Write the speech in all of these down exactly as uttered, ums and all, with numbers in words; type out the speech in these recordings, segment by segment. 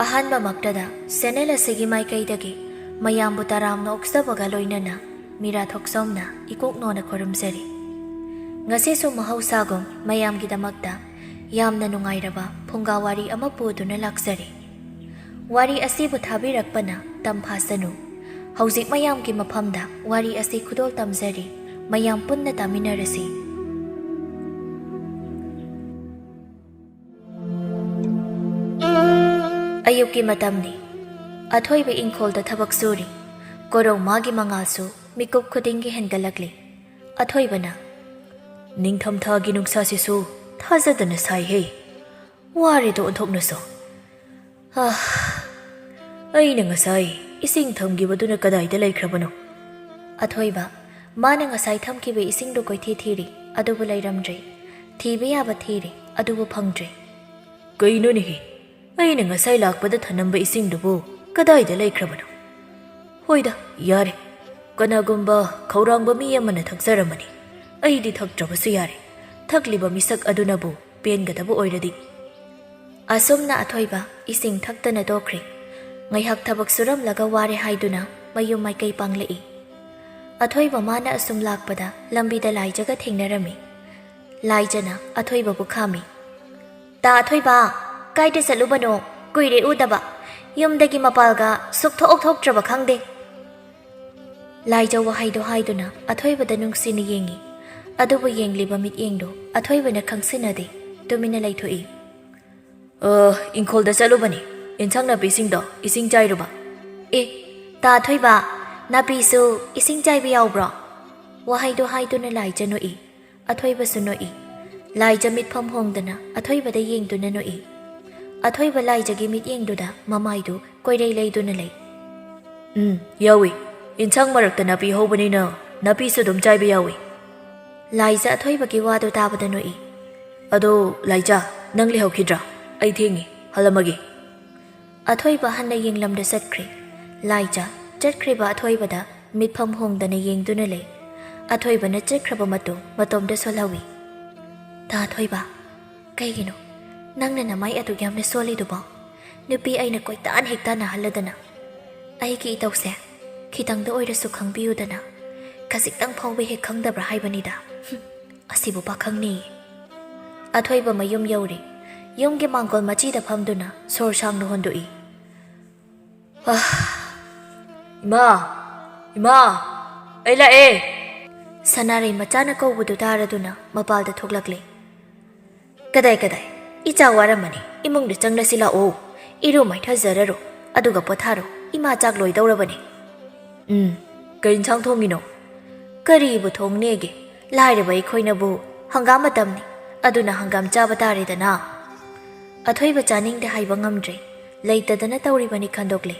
ꯑꯍꯥꯟꯕꯃꯛꯇꯗ channel ꯑꯁꯤꯒꯤ ꯃꯥꯏꯀꯩꯗꯒꯤ ꯃꯌꯥꯝꯕꯨ ꯇꯔꯥꯝꯅ ꯑꯣꯛꯆꯕꯒ ꯂꯣꯏꯅꯅ ꯃꯤꯔꯥ ꯊꯣꯛꯆꯣꯝꯅ ꯏꯀꯣꯛ ꯅꯣꯟꯅ ꯈꯨꯔꯨꯝꯖꯔꯤ꯫ ꯉꯁꯤꯁꯨ ꯃꯍꯧꯁꯥꯒꯨꯝ ꯃꯌꯥꯝꯒꯤꯗꯃꯛꯇ ꯌꯥꯝꯅ ꯅꯨꯡꯉꯥꯏꯔꯕ ꯐꯨꯡꯒꯥ ꯋꯥꯔꯤ ꯑꯃ ꯄꯨꯗꯨꯅ ꯂꯥꯛꯆꯔꯤ꯫ ꯋꯥꯔꯤ ꯑꯁꯤꯕꯨ ꯊꯥꯕꯤꯔꯛꯄꯅ ꯇꯝꯐꯥꯁꯅꯨ꯫ ꯍꯧꯖꯤꯛ ꯃꯌꯥꯝꯒꯤ ꯃꯐꯝꯗ ꯋꯥꯔꯤ ꯑꯁꯤ ꯈꯨꯗꯣꯜ ꯇꯝꯖꯔꯤ꯫ ꯃꯌꯥꯝ ꯄꯨꯟꯅ ꯇꯥꯃꯤꯟꯅꯔꯁꯤ꯫ ꯑꯌꯨꯛꯀꯤ ꯃꯇꯝꯅꯤ꯫ ꯑꯊꯣꯏꯕ ꯏꯪꯈꯣꯜꯗ ꯊꯕꯛ ꯁꯨꯔꯤ꯫ ꯀꯣꯔꯧ ꯃꯥꯒꯤ ꯃꯉꯥꯜꯁꯨ ꯃꯤꯀꯨꯞ ꯈꯨꯗꯤꯡꯒꯤ ꯍꯦꯟꯒꯠꯂꯛꯂꯤ꯫ ꯑꯊꯣꯏꯕꯅ, "ꯅꯤꯡꯊꯝꯊꯥꯒꯤ ꯅꯨꯡꯁꯥꯁꯤꯁꯨ ꯊꯥꯖꯗꯅ ꯁꯥꯏꯍꯦ꯫ ꯋꯥꯔꯦꯗ ꯑꯣꯟꯊꯣꯛꯅꯁꯨ꯫ ꯑꯥ, ꯑꯩꯅ ꯉꯁꯥꯏ ꯏꯁꯤꯡ ꯊꯝꯈꯤꯕꯗꯨꯅ ꯀꯗꯥꯏꯗ ꯂꯩꯈ꯭ꯔꯕꯅꯣ?" ꯑꯊꯣꯏꯕ, ꯃꯥꯅ ꯉꯁꯥꯏ ꯊꯝꯈꯤꯕ ꯏꯁꯤꯡꯗꯨ ꯀꯣꯏꯊꯤ ꯊꯤꯔꯤ, ꯑꯗꯨꯕꯨ ꯂꯩꯔꯝꯗ꯭ꯔꯦ꯫ ꯊꯤꯕ ꯌꯥꯕ ꯊꯤꯔꯤ, ꯑꯗꯨꯕꯨ ꯐꯪꯗ꯭ꯔꯦ꯫ "ꯀꯩꯅꯣꯅꯦꯍꯦ? ꯑꯩꯅ ꯉꯁꯥꯏ ꯂꯥꯛꯄꯗ ꯊꯅꯝꯕ ꯏꯁꯤꯡꯗꯨꯕꯨ ꯀꯗꯥꯏꯗ ꯂꯩꯈ꯭ꯔꯕꯅꯣ? ꯍꯣꯏꯗ, ꯌꯥꯔꯦ꯫ ꯀꯅꯥꯒꯨꯝꯕ ꯈꯧꯔꯥꯡꯕ ꯃꯤ ꯑꯃꯅ ꯊꯛꯆꯔꯝꯃꯅꯤ꯫ ꯑꯩꯗꯤ ꯊꯛꯇ꯭ꯔꯕꯁꯨ ꯌꯥꯔꯦ꯫ ꯊꯛꯂꯤꯕ ꯃꯤꯁꯛ ꯑꯗꯨꯅꯕꯨ ꯄꯦꯟꯒꯗꯕ ꯑꯣꯏꯔꯗꯤ꯫" ꯑꯁꯨꯝꯅ ꯑꯊꯣꯏꯕ ꯏꯁꯤꯡ ꯊꯛꯇꯅ ꯇꯣꯛꯈ꯭ꯔꯦ꯫ ꯉꯥꯏꯍꯥꯛ ꯊꯕꯛ ꯁꯨꯔꯝꯂꯒ ꯋꯥꯔꯦ ꯍꯥꯏꯗꯨꯅ ꯃꯌꯨꯝ ꯃꯥꯏꯀꯩ ꯄꯥꯡꯂꯛꯏ꯫ ꯑꯊꯣꯏꯕ ꯃꯥꯅ ꯑꯁꯨꯝ ꯂꯥꯛꯄꯗ ꯂꯝꯕꯤꯗ ꯂꯥꯏꯖꯒ ꯊꯦꯡꯅꯔꯝꯃꯤ꯫ ꯂꯥꯏꯖꯅ ꯑꯊꯣꯏꯕꯕꯨ ꯈꯥꯝꯃꯤ꯫ "ꯇꯥ ꯑꯊꯣꯏꯕ, ꯀꯥꯏꯗ ꯆꯠꯂꯨꯕꯅꯣ? ꯀꯨꯏꯔꯦ ꯎꯗꯕ꯫ ꯌꯨꯝꯗꯒꯤ ꯃꯄꯥꯜꯒ ꯁꯨꯛꯊꯣꯛ ꯊꯣꯛꯇ꯭ꯔꯕ ꯈꯪꯗꯦ꯫" ꯂꯥꯏꯖ ꯋꯥꯍꯩꯗꯣ ꯍꯥꯏꯗꯨꯅ ꯑꯊꯣꯏꯕꯗ ꯅꯨꯡꯁꯤꯅ ꯌꯦꯡꯉꯤ꯫ ꯑꯗꯨꯕꯨ ꯌꯦꯡꯂꯤꯕ ꯃꯤꯠꯌꯦꯡꯗꯣ ꯑꯊꯣꯏꯕꯅ ꯈꯪꯁꯤꯟꯅꯗꯦ꯫ ꯇꯨꯃꯤꯟꯅ ꯂꯩꯊꯣꯛꯏ꯫ "ꯑ, ꯏꯪꯈꯣꯜꯗ ꯆꯠꯂꯨꯕꯅꯤ꯫ ꯏꯟꯁꯥꯡ ꯅꯥꯄꯤꯁꯤꯡꯗꯣ ꯏꯁꯤꯡ ꯆꯥꯏꯔꯨꯕ꯫" "ꯑꯦ, ꯇꯥ ꯑꯊꯣꯏꯕ, ꯅꯥꯄꯤꯁꯨ ꯏꯁꯤꯡ ꯆꯥꯏꯕ ꯌꯥꯎꯕ꯭ꯔꯣ?" ꯋꯥꯍꯩꯗꯣ ꯍꯥꯏꯗꯨꯅ ꯂꯥꯏꯖ ꯅꯣꯛꯏ꯫ ꯑꯊꯣꯏꯕꯁꯨ ꯅꯣꯛꯏ꯫ ꯂꯥꯏꯖ ꯃꯤꯠꯐꯝ ꯍꯣꯡꯗꯅ ꯑꯊꯣꯏꯕꯗ ꯌꯦꯡꯗꯨꯅ ꯅꯣꯛꯏ꯫ ꯑꯊꯣꯏꯕ ꯂꯥꯏꯖꯒꯤ ꯃꯤꯠꯌꯦꯡꯗꯨꯗ ꯃꯃꯥꯏꯗꯨ ꯀꯣꯏꯔꯩ ꯂꯩꯗꯨꯅ ꯂꯩ꯫ "ꯎꯝ, ꯌꯥꯎꯏ꯫ ꯏꯟꯁꯥꯡ ꯃꯔꯛꯇ ꯅꯥꯄꯤ ꯍꯧꯕꯅꯤꯅ ꯅꯥꯄꯤꯁꯨ ꯑꯗꯨꯝ ꯆꯥꯏꯕ ꯌꯥꯎꯏ꯫" ꯂꯥꯏꯖ ꯑꯊꯣꯏꯕꯒꯤ ꯋꯥꯗꯨ ꯇꯥꯕꯗ ꯅꯣꯛꯏ꯫ "ꯑꯗꯣ ꯂꯥꯏꯖ, ꯅꯪ ꯂꯩꯍꯧꯈꯤꯗ꯭ꯔꯥ? ꯑꯩ ꯊꯦꯡꯉꯤ, ꯍꯜꯂꯝꯃꯒꯦ꯫" ꯑꯊꯣꯏꯕ ꯍꯟꯅ ꯌꯦꯡꯂꯝꯗ ꯆꯠꯈ꯭ꯔꯦ꯫ ꯂꯥꯏꯖ ꯆꯠꯈ꯭ꯔꯤꯕ ꯑꯊꯣꯏꯕꯗ ꯃꯤꯠꯐꯝ ꯍꯣꯡꯗꯅ ꯌꯦꯡꯗꯨꯅ ꯂꯩ꯫ ꯑꯊꯣꯏꯕꯅ ꯆꯠꯈ꯭ꯔꯕ ꯃꯇꯨꯡ ꯃꯇꯣꯝꯇ ꯁꯣꯜꯍꯧꯏ꯫ "ꯇꯥ ꯑꯊꯣꯏꯕ, ꯀꯩꯒꯤꯅꯣ ꯅꯪꯅ ꯅꯃꯥꯏ ꯑꯗꯨꯛ ꯌꯥꯝꯅ ꯁꯣꯜꯂꯤꯗꯨꯕꯣ? ꯅꯨꯄꯤ ꯑꯩꯅ ꯀꯣꯏꯇꯥꯟ ꯍꯦꯛ ꯇꯥꯟꯅꯍꯜꯂꯗꯅ, ꯑꯩꯒꯤ ꯏꯇꯧꯁꯦ ꯈꯤꯇꯪꯗ ꯑꯣꯏꯔꯁꯨ ꯈꯪꯕꯤꯌꯨꯗꯅ, ꯈꯖꯤꯛꯇꯪ ꯐꯥꯎꯕ ꯍꯦꯛ ꯈꯪꯗꯕ꯭ꯔꯥ ꯍꯥꯏꯕꯅꯤꯗ꯫ ꯍꯨꯝ, ꯑꯁꯤꯕꯨ ꯄꯥꯈꯪꯅꯤ꯫ ꯑꯊꯣꯏꯕ ꯃꯌꯨꯝ ꯌꯧꯔꯦ꯫ ꯌꯨꯝꯒꯤ ꯃꯥꯡꯒꯣꯜ ꯃꯆꯤꯗ ꯐꯝꯗꯨꯅ ꯁꯣꯔ ꯁꯥꯡꯅ ꯍꯣꯟꯗꯣꯛꯏ꯫ "ꯑꯥ, ꯏꯃꯥ! ꯏꯃꯥ! ꯑꯩ ꯂꯥꯛꯑꯦ!" ꯁꯅꯥꯔꯩ ꯃꯆꯥꯅ ꯀꯧꯕꯗꯨ ꯇꯥꯔꯗꯨꯅ ꯃꯄꯥꯜꯗ ꯊꯣꯛꯂꯛꯂꯦ꯫ "ꯀꯗꯥꯏ, ꯀꯗꯥꯏ? ꯏꯆꯥ ꯋꯥꯔꯝꯃꯅꯤ, ꯏꯃꯨꯡꯗ ꯆꯪꯂꯁꯤ ꯂꯥꯛꯑꯣ꯫ ꯏꯔꯨ ꯃꯥꯏꯊꯖꯔꯔꯣ, ꯑꯗꯨꯒ ꯄꯣꯊꯥꯔꯣ꯫ ꯏꯃꯥ ꯆꯥꯛ ꯂꯣꯏꯗꯧꯔꯕꯅꯤ꯫" "ꯎꯝ, ꯀꯩ ꯏꯟꯁꯥꯡ ꯊꯣꯡꯉꯤꯅꯣ?" "ꯀꯔꯤꯕꯨ ꯊꯣꯡꯅꯦꯒꯦ? ꯂꯥꯏꯔꯕ ꯑꯩꯈꯣꯏꯅꯕꯨ ꯍꯪꯒꯥꯝ ꯃꯇꯝꯅꯤ, ꯑꯗꯨꯅ ꯍꯪꯒꯥꯝ ꯆꯥꯕ ꯇꯥꯔꯦꯗꯅ꯫" ꯑꯊꯣꯏꯕ ꯆꯥꯅꯤꯡꯗꯦ ꯍꯥꯏꯕ ꯉꯝꯗ꯭ꯔꯦ꯫ ꯂꯩꯇꯗꯅ ꯇꯧꯔꯤꯕꯅꯤ ꯈꯟꯗꯣꯛꯂꯦ꯫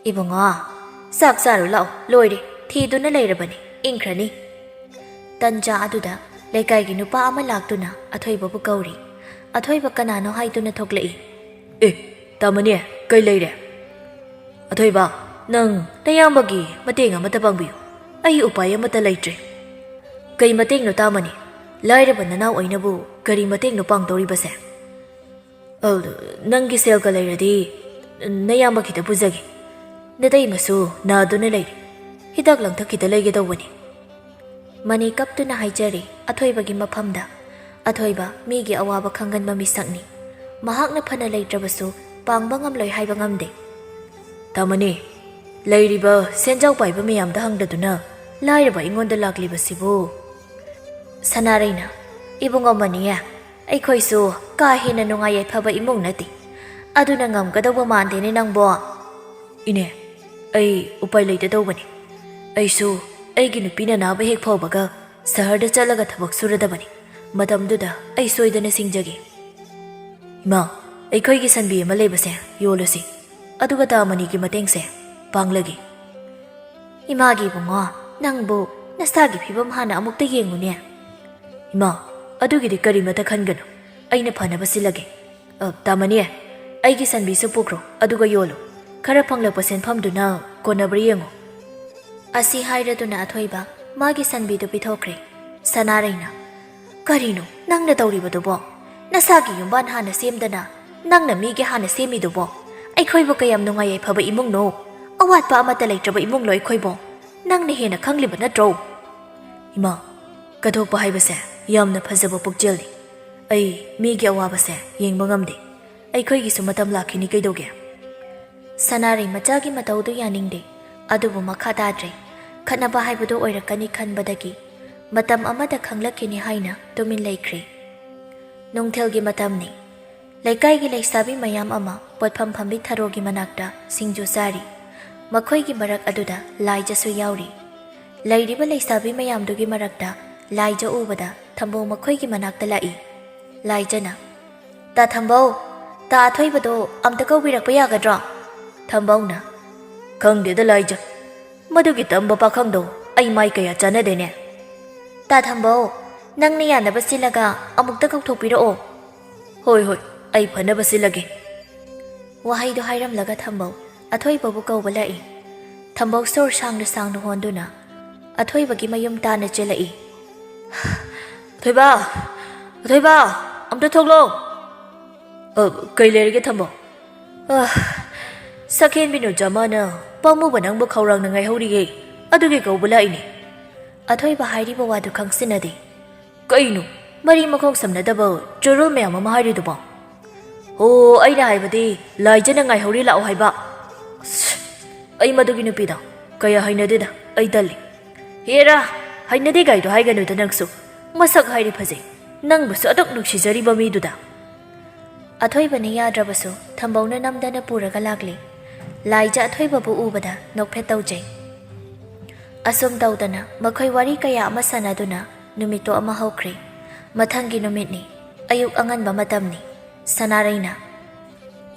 "ꯏꯕꯨꯡꯉꯣ, ꯆꯥꯛ ꯆꯥꯔꯨ ꯂꯥꯛꯑꯣ, ꯂꯣꯏꯔꯦ, ꯊꯤꯗꯨꯅ ꯂꯩꯔꯕꯅꯤ, ꯏꯪꯈ꯭ꯔꯅꯤ꯫" ꯇꯟꯖꯥ ꯑꯗꯨꯗ ꯂꯩꯀꯥꯏꯒꯤ ꯅꯨꯄꯥ ꯑꯃ ꯂꯥꯛꯇꯨꯅ ꯑꯊꯣꯏꯕꯕꯨ ꯀꯧꯔꯤ꯫ ꯑꯊꯣꯏꯕ ꯀꯅꯥꯅꯣ ꯍꯥꯏꯗꯨꯅ ꯊꯣꯛꯂꯛꯏ꯫ "ꯑꯦ, ꯇꯥꯃꯅꯤ, ꯀꯩ ꯂꯩꯔꯦ?" "ꯑꯊꯣꯏꯕ, ꯅꯪ ꯅꯌꯥꯝꯕꯒꯤ ꯃꯇꯦꯡ ꯑꯃꯇ ꯄꯥꯡꯕꯤꯌꯨ, ꯑꯩ ꯎꯄꯥꯏ ꯑꯃꯠꯇ ꯂꯩꯇ꯭ꯔꯦ꯫" "ꯀꯩ ꯃꯇꯦꯡꯅꯣ ꯇꯥꯃꯅꯤ? ꯂꯥꯏꯔꯕ ꯅꯅꯥꯎ ꯑꯩꯅꯕꯨ ꯀꯔꯤ ꯃꯇꯦꯡꯅꯣ ꯄꯥꯡꯗꯧꯔꯤꯕꯁꯦ?" "ꯑ, ꯅꯪꯒꯤ ꯁꯦꯜꯒ ꯂꯩꯔꯗꯤ ꯅꯌꯥꯝꯕ ꯈꯤꯇ ꯄꯨꯖꯒꯦ꯫ ꯅꯇꯩꯃꯁꯨ ꯅꯥꯗꯨꯅ ꯂꯩꯔꯤ꯫ ꯍꯤꯗꯥꯛ ꯂꯥꯡꯊꯛ ꯈꯤꯇ ꯂꯩꯒꯦ ꯇꯧꯕꯅꯤ꯫" ꯃꯅꯤ ꯀꯞꯇꯨꯅ ꯍꯥꯏꯖꯔꯤ ꯑꯊꯣꯏꯕꯒꯤ ꯃꯐꯝꯗ꯫ ꯑꯊꯣꯏꯕ ꯃꯤꯒꯤ ꯑꯋꯥꯕ ꯈꯪꯒꯟꯕ ꯃꯤꯁꯛꯅꯤ꯫ ꯃꯍꯥꯛꯅ ꯐꯅ ꯂꯩꯇ꯭ꯔꯕꯁꯨ ꯄꯥꯡꯕ ꯉꯝꯂꯣꯏ ꯍꯥꯏꯕ ꯉꯝꯗꯦ꯫ "ꯇꯥꯃꯅꯤ, ꯂꯩꯔꯤꯕ ꯁꯦꯟꯖꯥꯎ ꯄꯥꯏꯕ ꯃꯌꯥꯝꯗ ꯍꯪꯗꯗꯨꯅ ꯂꯥꯏꯔꯕ ꯑꯩꯉꯣꯟꯗ ꯂꯥꯛꯂꯤꯕꯁꯤꯕꯨ?" ꯁꯅꯥꯔꯩꯅ, "ꯏꯕꯨꯡꯉꯣ ꯃꯅꯤ, ꯑꯩꯈꯣꯏꯁꯨ ꯀꯥ ꯍꯦꯟꯅ ꯅꯨꯡꯉꯥꯏ ꯌꯥꯏꯐꯕ ꯏꯃꯨꯡ ꯅꯠꯇꯦ, ꯑꯗꯨꯅ ꯉꯝꯒꯗꯧꯕ ꯃꯥꯟꯗꯦꯅꯦ ꯅꯪꯕꯣ꯫" "ꯏꯅꯦ, ꯑꯩ ꯎꯄꯥꯏ ꯂꯩꯇꯗꯧꯕꯅꯤ꯫ ꯑꯩꯁꯨ ꯑꯩꯒꯤ ꯅꯨꯄꯤꯅ ꯅꯥꯕ ꯍꯦꯛ ꯐꯕꯒ ꯁꯍꯔꯗ ꯆꯠꯂꯒ ꯊꯕꯛ ꯁꯨꯔꯗꯕꯅꯤ꯫ ꯃꯇꯝꯗꯨꯗ ꯑꯩ ꯁꯣꯏꯗꯅ ꯁꯤꯡꯖꯒꯦ꯫" "ꯏꯃꯥ, ꯑꯩꯈꯣꯏꯒꯤ ꯁꯟꯕꯤ ꯑꯃ ꯂꯩꯕꯁꯦ ꯌꯣꯜꯂꯨꯁꯤ, ꯑꯗꯨꯒ ꯇꯥꯃꯅꯤꯒꯤ ꯃꯇꯦꯡꯁꯦ ꯄꯥꯡꯂꯒꯦ꯫" "ꯏꯃꯥꯒꯤ ꯏꯕꯨꯡꯉꯣ, ꯅꯪꯕꯨ ꯅꯁꯥꯒꯤ ꯐꯤꯕꯝ ꯍꯥꯟꯅ ꯑꯃꯨꯛꯇ ꯌꯦꯡꯉꯨꯅꯦ꯫" "ꯏꯃꯥ, ꯑꯗꯨꯒꯤꯗꯤ ꯀꯔꯤꯃꯇ ꯈꯟꯒꯅꯨ, ꯑꯩꯅ ꯐꯅꯕ ꯁꯤꯜꯂꯒꯦ꯫ ꯑ, ꯇꯥꯃꯅꯤ, ꯑꯩꯒꯤ ꯁꯟꯕꯤꯁꯨ ꯄꯨꯈ꯭ꯔꯣ, ꯑꯗꯨꯒ ꯌꯣꯜꯂꯨ꯫ ꯈꯔ ꯐꯪꯂꯛꯄ ꯁꯦꯟꯐꯝꯗꯨꯅ ꯀꯣꯟꯅꯕ꯭ꯔꯥ ꯌꯦꯡꯉꯨ꯫" ꯑꯁꯤ ꯍꯥꯏꯔꯗꯨꯅ ꯑꯊꯣꯏꯕ ꯃꯥꯒꯤ ꯁꯟꯕꯤꯗꯨ ꯄꯤꯊꯣꯛꯈ꯭ꯔꯦ꯫ ꯁꯅꯥꯔꯩꯅ, "ꯀꯔꯤꯅꯣ ꯅꯪꯅ ꯇꯧꯔꯤꯕꯗꯨꯕꯣ? ꯅꯁꯥꯒꯤ ꯌꯨꯝꯕꯥꯟ ꯍꯥꯟꯅ ꯁꯦꯝꯗꯅ ꯅꯪꯅ ꯃꯤꯒꯤ ꯍꯥꯟꯅ ꯁꯦꯝꯃꯤꯗꯨꯕꯣ? ꯑꯩꯈꯣꯏꯕꯨ ꯀꯌꯥꯝ ꯅꯨꯡꯉꯥꯏ ꯌꯥꯏꯐꯕ ꯏꯃꯨꯡꯅꯣ? ꯑꯋꯥꯠꯄ ꯑꯃꯠꯇ ꯂꯩꯇ꯭ꯔꯕ ꯏꯃꯨꯡꯂꯣ ꯑꯩꯈꯣꯏꯕꯣ? ꯅꯪꯅ ꯍꯦꯟꯅ ꯈꯪꯂꯤꯕ ꯅꯠꯇ꯭ꯔꯣ? ꯏꯃꯥ, ꯀꯠꯊꯣꯛꯄ ꯍꯥꯏꯕꯁꯦ ꯌꯥꯝꯅ ꯐꯖꯕ ꯄꯨꯛꯆꯦꯜꯅꯤ꯫ ꯑꯩ ꯃꯤꯒꯤ ꯑꯋꯥꯕꯁꯦ ꯌꯦꯡꯕ ꯉꯝꯗꯦ꯫ ꯑꯩꯈꯣꯏꯒꯤꯁꯨ ꯃꯇꯝ ꯂꯥꯛꯈꯤꯅꯤ ꯀꯩꯗꯧꯒꯦ? ꯁꯅꯥꯔꯩ ꯃꯆꯥꯒꯤ ꯃꯇꯧꯗꯨ ꯌꯥꯅꯤꯡꯗꯦ, ꯑꯗꯨꯕꯨ ꯃꯈꯥ ꯇꯥꯗ꯭ꯔꯦ꯫ ꯈꯠꯅꯕ ꯍꯥꯏꯕꯗꯨ ꯑꯣꯏꯔꯛꯀꯅꯤ ꯈꯟꯕꯗꯒꯤ ꯃꯇꯝ ꯑꯃꯗ ꯈꯪꯂꯛꯈꯤꯅꯤ ꯍꯥꯏꯅ ꯇꯨꯃꯤꯟ ꯂꯩꯈ꯭ꯔꯦ꯫ ꯅꯨꯡꯊꯤꯜꯒꯤ ꯃꯇꯝꯅꯤ꯫ ꯂꯩꯀꯥꯏꯒꯤ ꯂꯩꯁꯥꯕꯤ ꯃꯌꯥꯝ ꯑꯃ ꯄꯣꯠꯐꯝ ꯐꯝꯕꯤ ꯊꯔꯣꯒꯤ ꯃꯅꯥꯛꯇ ꯁꯤꯡꯖꯨ ꯆꯥꯔꯤ꯫ ꯃꯈꯣꯏꯒꯤ ꯃꯔꯛ ꯑꯗꯨꯗ ꯂꯥꯏꯖꯁꯨ ꯌꯥꯎꯔꯤ꯫ ꯂꯩꯔꯤꯕ ꯂꯩꯁꯥꯕꯤ ꯃꯌꯥꯝꯗꯨꯒꯤ ꯃꯔꯛꯇ ꯂꯥꯏꯖ ꯎꯕꯗ ꯊꯝꯕꯧ ꯃꯈꯣꯏꯒꯤ ꯃꯅꯥꯛꯇ ꯂꯥꯛꯏ꯫ ꯂꯥꯏꯖꯅ, "ꯇꯥ ꯊꯝꯕꯧ, ꯇꯥ ꯑꯊꯣꯏꯕꯗꯣ ꯑꯝꯇ ꯀꯧꯕꯤꯔꯛꯄ ꯌꯥꯒꯗ꯭ꯔꯣ?" ꯊꯝꯕꯧꯅ, "ꯈꯪꯗꯦꯗ ꯂꯥꯏꯖ, ꯃꯗꯨꯒꯤ ꯇꯝꯕ ꯄꯥꯈꯪꯗꯣ ꯑꯩ ꯃꯥꯏ ꯀꯌꯥ ꯆꯥꯟꯅꯗꯦꯅꯦ꯫" "ꯇꯥ ꯊꯝꯕꯧ, ꯅꯪꯅ ꯌꯥꯅꯕ ꯁꯤꯜꯂꯒ ꯑꯃꯨꯛꯇ ꯀꯧꯊꯣꯛꯄꯤꯔꯛꯑꯣ꯫" "ꯍꯣꯏ, ꯍꯣꯏ, ꯑꯩ ꯐꯅꯕ ꯁꯤꯜꯂꯒꯦ꯫" ꯋꯥꯍꯩꯗꯨ ꯍꯥꯏꯔꯝꯂꯒ ꯊꯝꯕꯧ ꯑꯊꯣꯏꯕꯕꯨ ꯀꯧꯕ ꯂꯥꯛꯏ꯫ ꯊꯝꯕꯧ ꯁꯣꯔ ꯁꯥꯡꯅ ꯁꯥꯡꯅ ꯍꯣꯟꯗꯨꯅ ꯑꯊꯣꯏꯕꯒꯤ ꯃꯌꯨꯝ ꯇꯥꯟꯅ ꯆꯦꯜꯂꯛꯏ꯫ "ꯑꯊꯣꯏꯕ! ꯑꯊꯣꯏꯕ! ꯑꯝꯇ ꯊꯣꯛꯂꯛꯑꯣ!" "ꯑ, ꯀꯩ ꯂꯩꯔꯒꯦ ꯊꯝꯕꯧ?" "ꯑ, ꯁꯛꯍꯦꯟꯕꯤ ꯅꯨꯖꯃꯥꯅ ꯄꯥꯝꯃꯨꯕ ꯅꯪꯕꯨ ꯈꯧꯔꯥꯡꯅ ꯉꯥꯏꯍꯧꯔꯤꯌꯦ, ꯑꯗꯨꯒꯤ ꯀꯧꯕ ꯂꯥꯛꯏꯅꯦ꯫" ꯑꯊꯣꯏꯕ ꯍꯥꯏꯔꯤꯕ ꯋꯥꯗꯨ ꯈꯪꯁꯤꯟꯅꯗꯦ꯫ "ꯀꯩꯅꯣ ꯃꯔꯤ ꯃꯈꯣꯡ ꯁꯝꯅꯗꯕ ꯆꯨꯔꯨꯜ ꯃꯌꯥꯝ ꯑꯃ ꯍꯥꯏꯔꯤꯗꯨꯕꯣ?" "ꯑꯣ, ꯑꯩꯅ ꯍꯥꯏꯕꯗꯤ ꯂꯥꯏꯖꯅ ꯉꯥꯏꯍꯧꯔꯤ ꯂꯥꯛꯑꯣ ꯍꯥꯏꯕ꯫" "ꯑꯁ, ꯑꯩ ꯃꯗꯨꯒꯤ ꯅꯨꯄꯤꯗꯣ ꯀꯌꯥ ꯍꯩꯅꯗꯦꯗ, ꯑꯩ ꯇꯜꯂꯤ꯫" "ꯍꯦꯔꯥ, ꯍꯩꯅꯗꯦ ꯒꯥꯏꯗꯣ ꯍꯥꯏꯒꯅꯨꯗ ꯅꯪꯁꯨ꯫ ꯃꯁꯛ ꯍꯥꯏꯔꯤ ꯐꯖꯩ, ꯅꯪꯕꯨꯁꯨ ꯑꯗꯨꯛ ꯅꯨꯡꯁꯤꯖꯔꯤꯕ ꯃꯤꯗꯨꯗ꯫" ꯑꯊꯣꯏꯕꯅ ꯌꯥꯗ꯭ꯔꯕꯁꯨ ꯊꯝꯕꯧꯅ ꯅꯝꯗꯅ ꯄꯨꯔꯒ ꯂꯥꯛꯂꯤ꯫ ꯂꯥꯏꯖ ꯑꯊꯣꯏꯕꯕꯨ ꯎꯕꯗ ꯅꯣꯛꯐꯦꯠ ꯇꯧꯖꯩ꯫ ꯑꯁꯨꯝ ꯇꯧꯗꯅ ꯃꯈꯣꯏ ꯋꯥꯔꯤ ꯀꯌꯥ ꯑꯃ ꯁꯥꯟꯅꯗꯨꯅ ꯅꯨꯃꯤꯠꯇꯣ ꯑꯃ ꯍꯧꯈ꯭ꯔꯦ꯫ ꯃꯊꯪꯒꯤ ꯅꯨꯃꯤꯠꯅꯤ, ꯑꯌꯨꯛ ꯑꯉꯟꯕ ꯃꯇꯝꯅꯤ꯫ ꯁꯅꯥꯔꯩꯅ,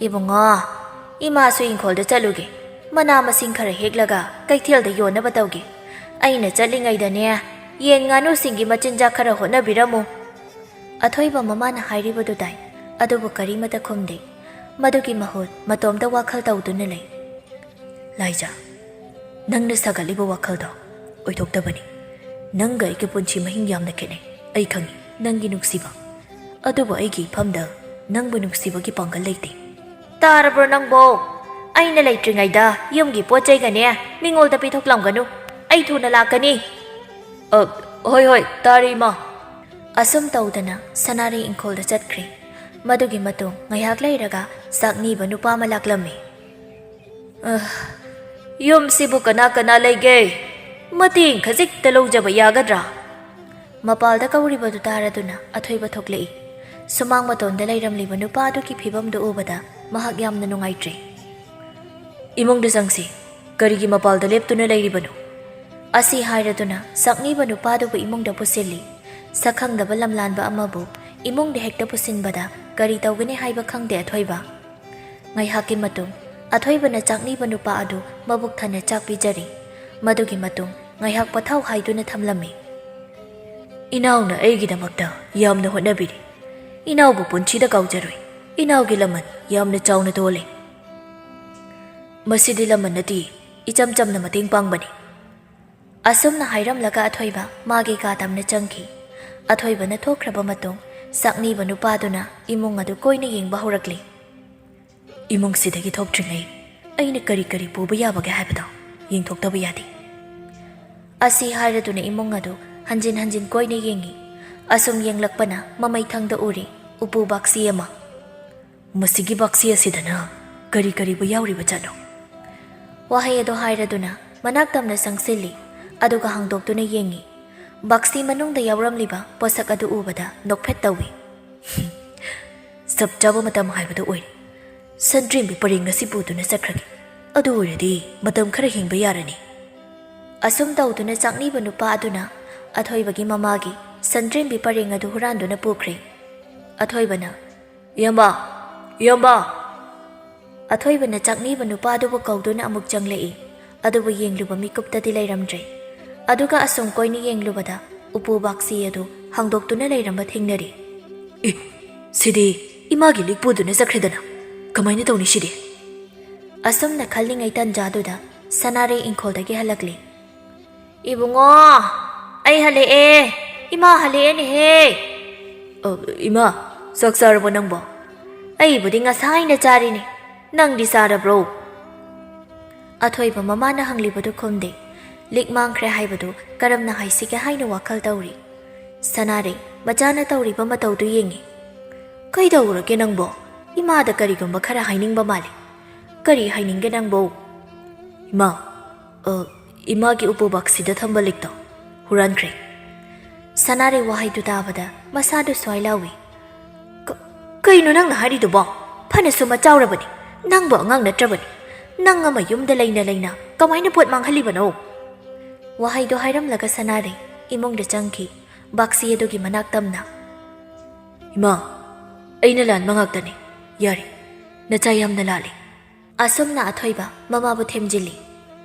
"ꯏꯕꯨꯡꯉꯣ, ꯏꯃꯥꯁꯨ ꯏꯪꯈꯣꯜꯗ ꯆꯠꯂꯨꯒꯦ, ꯃꯅꯥ ꯃꯁꯤꯡ ꯈꯔ ꯍꯦꯛꯂꯒ ꯀꯩꯊꯦꯜꯗ ꯌꯣꯟꯅꯕ ꯇꯧꯒꯦ꯫ ꯑꯩꯅ ꯆꯠꯂꯤꯉꯩꯗꯅꯦ, ꯌꯦꯟ ꯉꯥꯅꯨꯁꯤꯡꯒꯤ ꯃꯆꯤꯟꯖꯥꯛ ꯈꯔ ꯍꯣꯠꯅꯕꯤꯔꯝꯃꯨ꯫" ꯑꯊꯣꯏꯕ ꯃꯃꯥꯅ ꯍꯥꯏꯔꯤꯕꯗꯨ ꯇꯥꯏ, ꯑꯗꯨꯕꯨ ꯀꯔꯤꯃꯇ ꯈꯨꯝꯗꯦ꯫ ꯃꯗꯨꯒꯤ ꯃꯍꯨꯠ ꯃꯇꯣꯝꯇ ꯋꯥꯈꯜ ꯇꯧꯗꯨꯅ ꯂꯩ꯫ "ꯂꯥꯏꯖ, ꯅꯪꯅ ꯁꯥꯒꯠꯂꯤꯕ ꯋꯥꯈꯜꯗꯣ ꯑꯣꯏꯊꯣꯛꯇꯕꯅꯤ꯫ ꯅꯪꯒ ꯑꯩꯒꯤ ꯄꯨꯟꯁꯤ ꯃꯍꯤꯡ ꯌꯥꯝꯅ ꯈꯦꯠꯅꯩ꯫ ꯑꯩ ꯈꯪꯏ ꯅꯪꯒꯤ ꯅꯨꯡꯁꯤꯕ꯫ ꯑꯗꯨꯕꯨ ꯑꯩꯒꯤ ꯏꯐꯝꯗ ꯅꯪꯕꯨ ꯅꯨꯡꯁꯤꯕꯒꯤ ꯄꯥꯡꯒꯜ ꯂꯩꯇꯦ꯫ ꯇꯥꯔꯕ꯭ꯔꯣ ꯅꯪꯕꯣ? ꯑꯩꯅ ꯂꯩꯇ꯭ꯔꯤꯉꯩꯗ ꯌꯨꯝꯒꯤ ꯄꯣꯠ ꯆꯩꯒꯅꯦ ꯃꯤꯉꯣꯜꯗ ꯄꯤꯊꯣꯛꯂꯝꯒꯅꯨ꯫ ꯑꯩ ꯊꯨꯅ ꯂꯥꯛꯀꯅꯤ꯫ "ꯑ, ꯍꯣꯏ, ꯍꯣꯏ, ꯇꯥꯔꯦ, ꯏꯃꯥ꯫" ꯑꯁꯨꯝ ꯇꯧꯗꯅ ꯁꯅꯥꯔꯩ ꯏꯪꯈꯣꯜꯗ ꯆꯠꯈ꯭ꯔꯦ꯫ ꯃꯗꯨꯒꯤ ꯃꯇꯨꯡ ꯉꯥꯏꯍꯥꯛ ꯂꯩꯔꯒ ꯆꯥꯛꯅꯤꯕ ꯅꯨꯄꯥ ꯑꯃ ꯂꯥꯛꯂꯝꯃꯤ꯫ "ꯑ, ꯌꯨꯝꯁꯤꯕꯨ ꯀꯅꯥ ꯀꯅꯥ ꯂꯩꯒꯦ? ꯃꯇꯦꯡ ꯈꯖꯤꯛꯇ ꯂꯧꯖꯕ ꯌꯥꯒꯗ꯭ꯔꯥ?" ꯃꯄꯥꯜꯗ ꯀꯧꯔꯤꯕꯗꯨ ꯇꯥꯔꯗꯨꯅ ꯑꯊꯣꯏꯕ ꯊꯣꯛꯂꯛꯏ꯫ ꯁꯨꯃꯥꯡ ꯃꯇꯣꯟꯗ ꯂꯩꯔꯝꯂꯤꯕ ꯅꯨꯄꯥ ꯑꯗꯨꯒꯤ ꯐꯤꯕꯝꯗꯨ ꯎꯕꯗ ꯃꯍꯥꯛ ꯌꯥꯝꯅ ꯅꯨꯡꯉꯥꯏꯇ꯭ꯔꯦ꯫ "ꯏꯃꯨꯡꯗ ꯆꯪꯁꯤ꯫ ꯀꯔꯤꯒꯤ ꯃꯄꯥꯜꯗ ꯂꯦꯞꯇꯨꯅ ꯂꯩꯔꯤꯕꯅꯣ?" ꯑꯁꯤ ꯍꯥꯏꯔꯗꯨꯅ ꯆꯥꯛꯅꯤꯕ ꯅꯨꯄꯥꯗꯨꯕꯨ ꯏꯃꯨꯡꯗ ꯄꯨꯁꯤꯜꯂꯤ꯫ ꯁꯛꯈꯪꯗꯕ ꯂꯝꯂꯥꯟꯕ ꯑꯃꯕꯨ ꯏꯃꯨꯡꯗ ꯍꯦꯛꯇ ꯄꯨꯁꯤꯟꯕꯗ ꯀꯔꯤ ꯇꯧꯒꯅꯤ ꯍꯥꯏꯕ ꯈꯪꯗꯦ ꯑꯊꯣꯏꯕ꯫ ꯉꯥꯏꯍꯥꯛꯀꯤ ꯃꯇꯨꯡ ꯑꯊꯣꯏꯕꯅ ꯆꯥꯛꯅꯤꯕ ꯅꯨꯄꯥ ꯑꯗꯨ ꯃꯕꯨꯛ ꯊꯟꯅ ꯆꯥꯛ ꯄꯤꯖꯔꯤ꯫ ꯃꯗꯨꯒꯤ ꯃꯇꯨꯡ ꯉꯥꯏꯍꯥꯛ ꯄꯣꯊꯥꯎ ꯍꯥꯏꯗꯨꯅ ꯊꯝꯂꯝꯃꯤ꯫ "ꯏꯅꯥꯎꯅ ꯑꯩꯒꯤꯗꯃꯛꯇ ꯌꯥꯝꯅ ꯍꯣꯠꯅꯕꯤꯔꯤ꯫ ꯏꯅꯥꯎꯕꯨ ꯄꯨꯟꯁꯤꯗ ꯀꯥꯎꯖꯔꯣꯏ꯫ ꯏꯅꯥꯎꯒꯤ ꯂꯃꯟ ꯌꯥꯝꯅ ꯆꯥꯎꯅ ꯇꯣꯜꯂꯤ꯫" "ꯃꯁꯤꯗꯤ ꯂꯃꯟ ꯅꯠꯇꯦ, ꯏꯆꯝ ꯆꯝꯅ ꯃꯇꯦꯡ ꯄꯥꯡꯕꯅꯤ꯫" ꯑꯁꯨꯝꯅ ꯍꯥꯏꯔꯝꯂꯒ ꯑꯊꯣꯏꯕ ꯃꯥꯒꯤ ꯀꯥ ꯇꯝꯅ ꯆꯪꯈꯤ꯫ ꯑꯊꯣꯏꯕꯅ ꯊꯣꯛꯈ꯭ꯔꯕ ꯃꯇꯨꯡ ꯆꯥꯛꯅꯤꯕ ꯅꯨꯄꯥꯗꯨꯅ ꯏꯃꯨꯡ ꯑꯗꯨ ꯀꯣꯏꯅ ꯌꯦꯡꯕ ꯍꯧꯔꯛꯂꯤ꯫ "ꯏꯃꯨꯡꯁꯤꯗꯒꯤ ꯊꯣꯛꯇ꯭ꯔꯤꯉꯩ ꯑꯩꯅ ꯀꯔꯤ ꯀꯔꯤ ꯄꯨꯕ ꯌꯥꯕꯒꯦ ꯍꯥꯏꯕꯗꯣ ꯌꯦꯡꯊꯣꯛꯇꯕ ꯌꯥꯗꯦ꯫" ꯑꯁꯤ ꯍꯥꯏꯔꯗꯨꯅ ꯏꯃꯨꯡ ꯑꯗꯨ ꯍꯟꯖꯤꯟ ꯍꯟꯖꯤꯟ ꯀꯣꯏꯅ ꯌꯦꯡꯉꯤ꯫ ꯑꯁꯨꯝ ꯌꯦꯡꯂꯛꯄꯅ ꯃꯃꯩꯊꯪꯗ ꯎꯔꯤ ꯎꯄꯨ ꯕꯥꯛꯁꯤ ꯑꯃ꯫ "ꯃꯁꯤꯒꯤ ꯕꯥꯛꯁꯤ ꯑꯁꯤꯗꯅ ꯀꯔꯤ ꯀꯔꯤꯕꯨ ꯌꯥꯎꯔꯤꯕ ꯖꯥꯠꯅꯣ?" ꯋꯥꯍꯩ ꯑꯗꯨ ꯍꯥꯏꯔꯗꯨꯅ ꯃꯅꯥꯛ ꯇꯝꯅ ꯆꯪꯁꯤꯜꯂꯤ, ꯑꯗꯨꯒ ꯍꯥꯡꯗꯣꯛꯇꯨꯅ ꯌꯦꯡꯉꯤ꯫ ꯕꯥꯛꯁꯤ ꯃꯅꯨꯡꯗ ꯌꯥꯎꯔꯝꯂꯤꯕ ꯄꯣꯠꯁꯛ ꯑꯗꯨ ꯎꯕꯗ ꯅꯣꯛꯐꯦꯠ ꯇꯧꯏ꯫ "ꯆꯞ ꯆꯥꯕ ꯃꯇꯝ ꯍꯥꯏꯕꯗꯨ ꯑꯣꯏꯔꯦ꯫ ꯁꯟꯗ꯭ꯔꯦꯝꯕꯤ ꯄꯔꯦꯡ ꯉꯁꯤ ꯄꯨꯗꯨꯅ ꯆꯠꯈ꯭ꯔꯒꯦ꯫ ꯑꯗꯨ ꯑꯣꯏꯔꯗꯤ ꯃꯇꯝ ꯈꯔ ꯍꯤꯡꯕ ꯌꯥꯔꯅꯤ꯫" ꯑꯁꯨꯝ ꯇꯧꯗꯨꯅ ꯆꯥꯛꯅꯤꯕ ꯅꯨꯄꯥ ꯑꯗꯨꯅ ꯑꯊꯣꯏꯕꯒꯤ ꯃꯃꯥꯒꯤ ꯁꯟꯗ꯭ꯔꯦꯝꯕꯤ ꯄꯔꯦꯡ ꯑꯗꯨ ꯍꯨꯔꯥꯟꯗꯨꯅ ꯄꯨꯈ꯭ꯔꯦ꯫ ꯑꯊꯣꯏꯕꯅ, "ꯏꯌꯥꯝꯕ, ꯏꯌꯥꯝꯕ!" ꯑꯊꯣꯏꯕꯅ ꯆꯥꯛꯅꯤꯕ ꯅꯨꯄꯥ ꯑꯗꯨꯕꯨ ꯀꯧꯗꯨꯅ ꯑꯃꯨꯛ ꯆꯪꯂꯛꯏ꯫ ꯑꯗꯨꯕꯨ ꯌꯦꯡꯂꯨꯕ ꯃꯤꯀꯨꯞꯇꯗꯤ ꯂꯩꯔꯝꯗ꯭ꯔꯦ꯫ ꯑꯗꯨꯒ ꯑꯁꯨꯝ ꯀꯣꯏꯅ ꯌꯦꯡꯂꯨꯕꯗ ꯎꯄꯨ ꯕꯥꯛꯁꯤ ꯑꯗꯨ ꯍꯥꯡꯗꯣꯛꯇꯨꯅ ꯂꯩꯔꯝꯕ ꯊꯦꯡꯅꯔꯦ꯫ "ꯑꯦ, ꯁꯤꯗꯤ ꯏꯃꯥꯒꯤ ꯂꯤꯛ ꯄꯨꯗꯨꯅ ꯆꯠꯈ꯭ꯔꯦꯗꯅ꯫ ꯀꯃꯥꯏꯅ ꯇꯧꯅꯤ ꯁꯤꯗꯤ?" ꯑꯁꯨꯝꯅ ꯈꯜꯂꯤꯉꯩ ꯇꯟꯖꯥꯗꯨꯗ ꯁꯅꯥꯔꯩ ꯏꯪꯈꯣꯜꯗꯒꯤ ꯍꯜꯂꯛꯂꯤ꯫ "ꯏꯕꯨꯡꯉꯣ, ꯑꯩ ꯍꯜꯂꯛꯑꯦ꯫ ꯏꯃꯥ ꯍꯜꯂꯛꯑꯦꯅꯦꯍꯦ!" "ꯑ, ꯏꯃꯥ, ꯆꯥꯛ ꯆꯥꯔꯕꯣ ꯅꯪꯕꯣ?" "ꯑꯩꯕꯨꯗꯤ ꯉꯁꯥꯏꯅ ꯆꯥꯔꯤꯅꯦ, ꯅꯪꯗꯤ ꯆꯥꯔꯕ꯭ꯔꯣ?" ꯑꯊꯣꯏꯕ ꯃꯃꯥꯅ ꯍꯪꯂꯤꯕꯗꯨ ꯈꯨꯝꯗꯦ꯫ ꯂꯤꯛ ꯃꯥꯡꯈ꯭ꯔꯦ ꯍꯥꯏꯕꯗꯨ ꯀꯔꯝꯅ ꯍꯥꯏꯁꯤꯒꯦ ꯍꯥꯏꯅ ꯋꯥꯈꯜ ꯇꯧꯔꯤ꯫ ꯁꯅꯥꯔꯩ ꯃꯆꯥꯅ ꯇꯧꯔꯤꯕ ꯃꯇꯧꯗꯨ ꯌꯦꯡꯉꯤ꯫ "ꯀꯩꯗꯧꯔꯒꯦ ꯅꯪꯕꯣ? ꯏꯃꯥꯗ ꯀꯔꯤꯒꯨꯝꯕ ꯈꯔ ꯍꯥꯏꯅꯤꯡꯕ ꯃꯥꯜꯂꯤ꯫ ꯀꯔꯤ ꯍꯥꯏꯅꯤꯡꯒꯦ ꯅꯪꯕꯣ?" "ꯏꯃꯥ, ꯑ, ꯏꯃꯥꯒꯤ ꯎꯄꯨ ꯕꯥꯛꯁꯤꯗ ꯊꯝꯕ ꯂꯤꯛꯇꯣ ꯍꯨꯔꯥꯟꯈ꯭ꯔꯦ꯫" ꯁꯅꯥꯔꯩ ꯋꯥꯍꯩꯗꯨ ꯇꯥꯕꯗ ꯃꯁꯥꯗꯨ ꯁ꯭ꯋꯥꯏ ꯂꯥꯎꯏ꯫ "ꯀ-, ꯀꯩꯅꯣ ꯅꯪꯅ ꯍꯥꯏꯔꯤꯗꯨꯕꯣ? ꯐꯅꯁꯨ ꯃꯆꯥꯎꯔꯕꯅꯤ, ꯅꯪꯕꯨ ꯑꯉꯥꯡ ꯅꯠꯇ꯭ꯔꯕꯅꯤ꯫ ꯅꯪ ꯑꯃ ꯌꯨꯝꯗ ꯂꯩꯅ ꯂꯩꯅ ꯀꯃꯥꯏꯅ ꯄꯣꯠ ꯃꯥꯡꯍꯜꯂꯤꯕꯅꯣ?" ꯋꯥꯍꯩꯗꯣ ꯍꯥꯏꯔꯝꯂꯒ ꯁꯅꯥꯔꯩ ꯏꯃꯨꯡꯗ ꯆꯪꯈꯤ, ꯕꯥꯛꯁꯤ ꯑꯗꯨꯒꯤ ꯃꯅꯥꯛ ꯇꯝꯅ꯫ "ꯏꯃꯥ, ꯑꯩꯅ ꯂꯥꯟꯕ ꯉꯥꯛꯇꯅꯤ꯫ ꯌꯥꯔꯦ, ꯅꯆꯥ ꯌꯥꯝꯅ ꯂꯥꯜꯂꯤ꯫" ꯑꯁꯨꯝꯅ ꯑꯊꯣꯏꯕ ꯃꯃꯥꯕꯨ ꯊꯦꯝꯖꯤꯜꯂꯤ꯫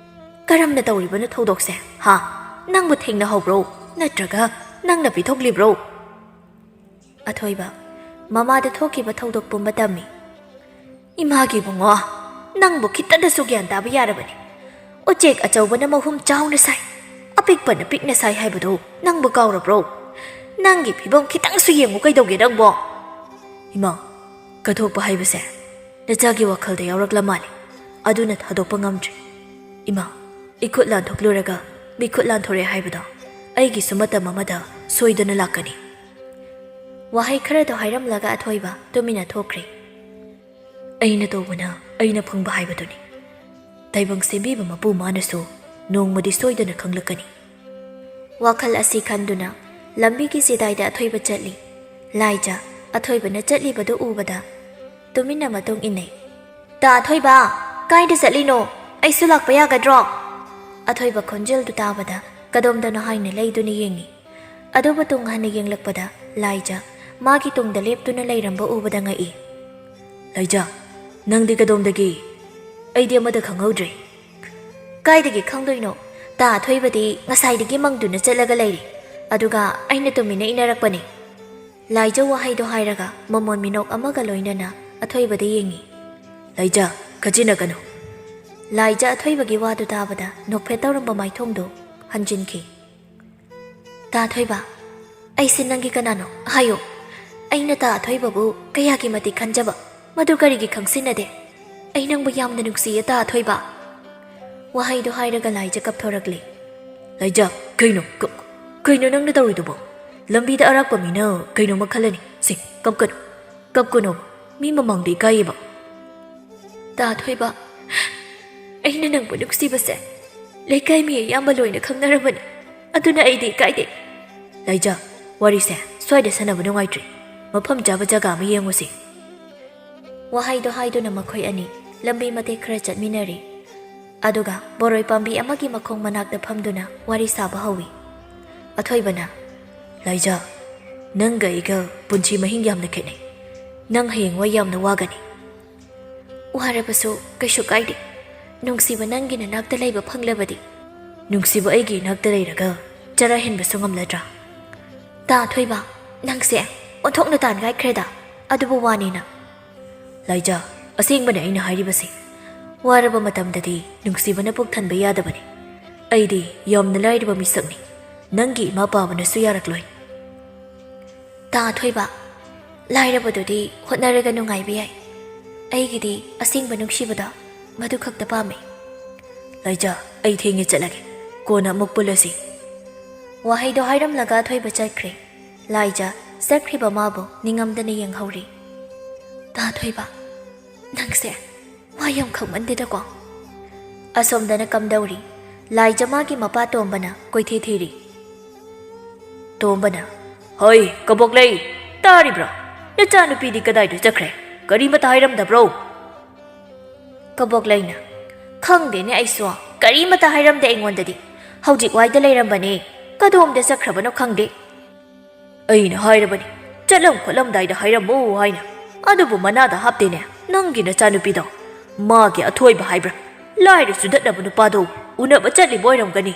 "ꯀꯔꯝꯅ ꯇꯧꯔꯤꯕꯅꯣ ꯊꯧꯗꯣꯛꯁꯦ? ꯍꯥ? ꯅꯪꯕꯨ ꯊꯦꯡꯅꯍꯧꯕ꯭ꯔꯣ? ꯅꯠꯇ꯭ꯔꯒ ꯅꯪꯅ ꯄꯤꯊꯣꯛꯂꯤꯕ꯭ꯔꯣ?" ꯑꯊꯣꯏꯕ ꯃꯃꯥꯗ ꯊꯣꯛꯈꯤꯕ ꯊꯧꯗꯣꯛ ꯄꯨꯝꯕ ꯇꯝꯃꯤ꯫ "ꯏꯃꯥꯒꯤ ꯏꯕꯨꯡꯉꯣ, ꯅꯪꯕꯨ ꯈꯤꯇꯗꯁꯨ ꯒ꯭ꯌꯥꯟ ꯇꯥꯕ ꯌꯥꯔꯕꯅꯤ꯫ ꯎꯆꯦꯛ ꯑꯆꯧꯕꯅ ꯃꯍꯨꯝ ꯆꯥꯎꯅ ꯁꯥꯏ, ꯑꯄꯤꯛꯄꯅ ꯄꯤꯛꯅ ꯁꯥꯏ ꯍꯥꯏꯕꯗꯨ ꯅꯪꯕꯨ ꯀꯥꯎꯔꯕ꯭ꯔꯣ? ꯅꯪꯒꯤ ꯐꯤꯕꯝ ꯈꯤꯇꯪꯁꯨ ꯌꯦꯡꯉꯨ ꯀꯩꯗꯧꯒꯦ ꯅꯪꯕꯣ?" "ꯏꯃꯥ, ꯀꯠꯊꯣꯛꯄ ꯍꯥꯏꯕꯁꯦ ꯅꯆꯥꯒꯤ ꯋꯥꯈꯜꯗ ꯌꯥꯎꯔꯛꯂ ꯃꯥꯜꯂꯦ, ꯑꯗꯨꯅ ꯊꯥꯗꯣꯛꯄ ꯉꯝꯗ꯭ꯔꯦ꯫ ꯏꯃꯥ, ꯏꯈꯨꯠ ꯂꯥꯟꯊꯣꯛꯂꯨꯔꯒ ꯃꯤꯈꯨꯠ ꯂꯥꯟꯊꯣꯔꯛꯑꯦ ꯍꯥꯏꯕꯗꯣ ꯑꯩꯒꯤꯁꯨ ꯃꯇꯝ ꯑꯃꯗ ꯁꯣꯏꯗꯅ ꯂꯥꯛꯀꯅꯤ꯫" ꯋꯥꯍꯩ ꯈꯔꯗꯣ ꯍꯥꯏꯔꯝꯂꯒ ꯑꯊꯣꯏꯕ ꯇꯨꯃꯤꯟꯅ ꯊꯣꯛꯈ꯭ꯔꯦ꯫ "ꯑꯩꯅ ꯇꯧꯕꯅ ꯑꯩꯅ ꯐꯪꯕ ꯍꯥꯏꯕꯗꯨꯅꯤ꯫ ꯇꯥꯏꯕꯪ ꯁꯦꯝꯕꯤꯕ ꯃꯄꯨ ꯃꯥꯅꯁꯨ ꯅꯣꯡꯃꯗꯤ ꯁꯣꯏꯗꯅ ꯈꯪꯂꯛꯀꯅꯤ꯫" ꯋꯥꯈꯜ ꯑꯁꯤ ꯈꯟꯗꯨꯅ ꯂꯝꯕꯤꯒꯤ ꯆꯤꯗꯥꯏꯗ ꯑꯊꯣꯏꯕ ꯆꯠꯂꯤ꯫ ꯂꯥꯏꯖ ꯑꯊꯣꯏꯕꯅ ꯆꯠꯂꯤꯕꯗꯨ ꯎꯕꯗ ꯇꯨꯃꯤꯟꯅ ꯃꯇꯨꯡ ꯏꯟꯅꯩ꯫ "ꯇꯥ ꯑꯊꯣꯏꯕ, ꯀꯥꯏꯗ ꯆꯠꯂꯤꯅꯣ? ꯑꯩꯁꯨ ꯂꯥꯛꯄ ꯌꯥꯒꯗ꯭ꯔꯣ?" ꯑꯊꯣꯏꯕ ꯈꯣꯟꯖꯦꯜꯗꯨ ꯇꯥꯕꯗ ꯀꯗꯣꯝꯗꯅꯣ ꯍꯥꯏꯅ ꯂꯩꯗꯨꯅ ꯌꯦꯡꯉꯤ꯫ ꯑꯗꯨꯕꯨ ꯇꯨꯡ ꯍꯟꯅ ꯌꯦꯡꯂꯛꯄꯗ ꯂꯥꯏꯖ ꯃꯥꯒꯤ ꯇꯨꯡꯗ ꯂꯦꯞꯇꯨꯅ ꯂꯩꯔꯝꯕ ꯎꯕꯗ ꯉꯛꯏ꯫ "ꯂꯥꯏꯖ, ꯅꯪꯗꯤ ꯀꯗꯣꯝꯗꯒꯤ? ꯑꯩꯗꯤ ꯑꯃꯠꯇ ꯈꯪꯍꯧꯗ꯭ꯔꯦ꯫" "ꯀꯥꯏꯗꯒꯤ ꯈꯪꯗꯣꯏꯅꯣ? ꯇꯥ ꯑꯊꯣꯏꯕꯗꯤ ꯉꯁꯥꯏꯗꯒꯤ ꯃꯪꯗꯨꯅ ꯆꯠꯂꯒ ꯂꯩꯔꯤ꯫ ꯑꯗꯨꯒ ꯑꯩꯅ ꯇꯨꯃꯤꯟꯅ ꯏꯟꯅꯔꯛꯄꯅꯤ꯫" ꯂꯥꯏꯖ ꯋꯥꯍꯩꯗꯣ ꯍꯥꯏꯔꯒ ꯃꯃꯣꯟ ꯃꯤꯅꯣꯛ ꯑꯃꯒ ꯂꯣꯏꯅꯅ ꯑꯊꯣꯏꯕꯗ ꯌꯦꯡꯉꯤ꯫ "ꯂꯥꯏꯖ, ꯈꯖꯤꯟꯅꯒꯅꯨ꯫" ꯂꯥꯏꯖ ꯑꯊꯣꯏꯕꯒꯤ ꯋꯥꯗꯨ ꯇꯥꯕꯗ ꯅꯣꯛꯐꯦꯠ ꯇꯧꯔꯝꯕ ꯃꯥꯏꯊꯣꯡꯗꯨ ꯍꯟꯖꯤꯟꯈꯤ꯫ "ꯇꯥ ꯑꯊꯣꯏꯕ, ꯑꯩꯁꯦ ꯅꯪꯒꯤ ꯀꯅꯥꯅꯣ? ꯍꯥꯏꯌꯨ꯫ ꯑꯩꯅ ꯇꯥ ꯑꯊꯣꯏꯕꯕꯨ ꯀꯌꯥꯒꯤ ꯃꯇꯤꯛ ꯈꯟꯖꯕ, ꯃꯗꯨ ꯀꯔꯤꯒꯤ ꯈꯪꯁꯤꯟꯅꯗꯦ? ꯑꯩ ꯅꯪꯕꯨ ꯌꯥꯝꯅ ꯅꯨꯡꯁꯤꯌꯦ, ꯇꯥ ꯑꯊꯣꯏꯕ꯫ ꯋꯥꯍꯩꯗꯣ ꯍꯥꯏꯔꯒ ꯂꯥꯏꯖ ꯀꯞꯊꯣꯔꯛꯂꯦ꯫ ꯂꯥꯏꯖ, ꯀꯩꯅꯣ? ꯀ-, ꯀꯩꯅꯣ ꯅꯪꯅ ꯇꯧꯔꯤꯗꯨꯕꯣ? ꯂꯝꯕꯤꯗ ꯑꯔꯥꯛꯄ ꯃꯤꯅ ꯀꯩꯅꯣꯝꯃ ꯈꯜꯂꯅꯤ꯫ ꯁꯦ, ꯀꯞꯀꯅꯨ꯫ ꯀꯞꯀꯅꯣ꯫ ꯃꯤ ꯃꯃꯥꯡꯗ ꯏꯀꯥꯏꯌꯦꯕ꯫ ꯇꯥ ꯑꯊꯣꯏꯕ, ꯑꯩꯅ ꯅꯪꯕꯨ ꯅꯨꯡꯁꯤꯕꯁꯦ ꯂꯩꯀꯥꯏ ꯃꯤ ꯑꯌꯥꯝꯕ ꯂꯣꯏꯅ ꯈꯪꯅꯔꯕꯅꯤ꯫ ꯑꯗꯨꯅ ꯑꯩꯗꯤ ꯏꯀꯥꯏꯗꯦ꯫ ꯂꯥꯏꯖ, ꯋꯥꯔꯤꯁꯦ ꯁ꯭ꯋꯥꯏꯗ ꯁꯥꯟꯅꯕ ꯅꯨꯡꯉꯥꯏꯇ꯭ꯔꯦ꯫ ꯃꯐꯝ ꯆꯥꯕ ꯖꯒꯥ ꯑꯃ ꯌꯦꯡꯉꯨꯁꯤ꯫ ꯋꯥꯍꯩꯗꯣ ꯍꯥꯏꯗꯨꯅ ꯃꯈꯣꯏ ꯑꯅꯤ ꯂꯝꯕꯤ ꯃꯇꯦꯛ ꯈꯔ ꯆꯠꯃꯤꯟꯅꯔꯦ꯫ ꯑꯗꯨꯒ ꯕꯣꯔꯣꯏ ꯄꯥꯝꯕꯤ ꯑꯃꯒꯤ ꯃꯈꯣꯡ ꯃꯅꯥꯛꯇ ꯐꯝꯗꯨꯅ ꯋꯥꯔꯤ ꯁꯥꯕ ꯍꯧꯏ꯫ ꯑꯊꯣꯏꯕꯅ, ꯂꯥꯏꯖ, ꯅꯪꯒ ꯑꯩꯒ ꯄꯨꯟꯁꯤ ꯃꯍꯤꯡ ꯌꯥꯝꯅ ꯈꯦꯠꯅꯩ꯫ ꯅꯪ ꯍꯌꯦꯡꯋꯥꯏ ꯌꯥꯝꯅ ꯋꯥꯒꯅꯤ꯫ ꯋꯥꯔꯕꯁꯨ ꯀꯩꯁꯨ ꯀꯥꯏꯗꯦ꯫ ꯅꯨꯡꯁꯤꯕ ꯅꯪꯒꯤ ꯅꯅꯥꯛꯇ ꯂꯩꯕ ꯐꯪꯂꯕꯗꯤ꯫ ꯅꯨꯡꯁꯤꯕ ꯑꯩꯒꯤ ꯏꯅꯥꯛꯇ ꯂꯩꯔꯒ ꯆꯔꯥ ꯍꯦꯟꯕꯁꯨ ꯉꯝꯂꯗ꯭ꯔꯥ? ꯇꯥ ꯑꯊꯣꯏꯕ, ꯅꯪꯁꯦ ꯑꯣꯟꯊꯣꯛꯅ ꯇꯥꯟꯒꯥꯏꯈ꯭ꯔꯦꯗ꯫ ꯑꯗꯨꯕꯨ ꯋꯥꯅꯤꯅ꯫ ꯂꯥꯏꯖ, ꯑꯁꯦꯡꯕꯅꯦ ꯑꯩꯅ ꯍꯥꯏꯔꯤꯕꯁꯦ꯫ ꯋꯥꯔꯕ ꯃꯇꯝꯗꯗꯤ ꯅꯨꯡꯁꯤꯕꯅ ꯄꯨꯛ ꯊꯟꯕ ꯌꯥꯗꯕꯅꯤ꯫ ꯑꯩꯗꯤ ꯌꯥꯝꯅ ꯂꯥꯏꯔꯕ ꯃꯤꯁꯛꯅꯤ꯫ ꯅꯪꯒꯤ ꯏꯃꯥ ꯄꯥꯕꯅꯁꯨ ꯌꯥꯔꯛꯂꯣꯏ꯫ ꯇꯥ ꯑꯊꯣꯏꯕ, ꯂꯥꯏꯔꯕꯗꯨꯗꯤ ꯍꯣꯠꯅꯔꯒ ꯅꯨꯡꯉꯥꯏꯕ ꯌꯥꯏ꯫ ꯑꯩꯒꯤꯗꯤ ꯑꯁꯦꯡꯕ ꯅꯨꯡꯁꯤꯕꯗꯣ ꯃꯗꯨ ꯈꯛꯇ ꯄꯥꯝꯃꯤ꯫ ꯂꯥꯏꯖ, ꯑꯩ ꯊꯦꯡꯉꯦ, ꯆꯠꯂꯒꯦ꯫ ꯀꯣꯟꯅ ꯑꯃꯨꯛ ꯄꯨꯜꯂꯁꯤ꯫ ꯋꯥꯍꯩꯗꯣ ꯍꯥꯏꯔꯝꯂꯒ ꯑꯊꯣꯏꯕ ꯆꯠꯈ꯭ꯔꯦ꯫ ꯂꯥꯏꯖ ꯆꯠꯈ꯭ꯔꯤꯕ ꯃꯥꯕꯨ ꯅꯤꯡꯉꯝꯗꯅ ꯌꯦꯡꯍꯧꯔꯤ꯫ ꯇꯥ ꯑꯊꯣꯏꯕ, ꯅꯪꯁꯦ ꯋꯥ ꯌꯥꯝ ꯈꯪꯃꯟꯗꯦꯗꯀꯣ꯫ ꯑꯁꯣꯝꯗꯅ ꯀꯝꯗꯧꯔꯤ? ꯂꯥꯏꯖ ꯃꯥꯒꯤ ꯃꯄꯥ ꯇꯣꯝꯕꯅ ꯀꯣꯏꯊꯤ ꯊꯤꯔꯤ꯫ ꯇꯣꯝꯕꯅ, ꯍꯣꯏ, ꯀꯕꯣꯛꯂꯩ, ꯇꯥꯔꯤꯕ꯭ꯔꯣ? ꯅꯆꯥꯅꯨꯄꯤꯗꯤ ꯀꯗꯥꯏꯗ ꯆꯠꯈ꯭ꯔꯦ? ꯀꯔꯤꯃꯇ ꯍꯥꯏꯔꯝꯗꯕ꯭ꯔꯣ? ꯀꯕꯣꯛꯂꯩꯅ, ꯈꯪꯗꯦꯅꯦ ꯑꯩꯁꯨ, ꯀꯔꯤꯃꯇ ꯍꯥꯏꯔꯝꯗꯦ ꯑꯩꯉꯣꯟꯗꯗꯤ꯫ ꯍꯧꯖꯤꯛ ꯋꯥꯏꯗ ꯂꯩꯔꯝꯕꯅꯦ, ꯀꯗꯣꯝꯗ ꯆꯠꯈ꯭ꯔꯕꯅꯣ ꯈꯪꯗꯦ꯫ ꯑꯩꯅ ꯍꯥꯏꯔꯕꯅꯤ, ꯆꯠꯂꯝ ꯈꯣꯠꯂꯝꯗꯥꯏꯗ ꯍꯥꯏꯔꯝꯃꯨ ꯍꯥꯏꯅ꯫ ꯑꯗꯨꯕꯨ ꯃꯅꯥꯗ ꯍꯥꯞꯇꯦꯅꯦ ꯅꯪꯒꯤ ꯅꯆꯥꯅꯨꯄꯤꯗꯣ꯫ ꯃꯥꯒꯤ ꯑꯊꯣꯏꯕ ꯍꯥꯏꯕ꯭ꯔꯥ? ꯂꯥꯏꯔ ꯆꯨꯗꯠꯅꯕ ꯅꯨꯄꯥꯗꯣ ꯎꯅꯕ ꯆꯠꯂꯤꯕ ꯑꯣꯏꯔꯝꯒꯅꯤ꯫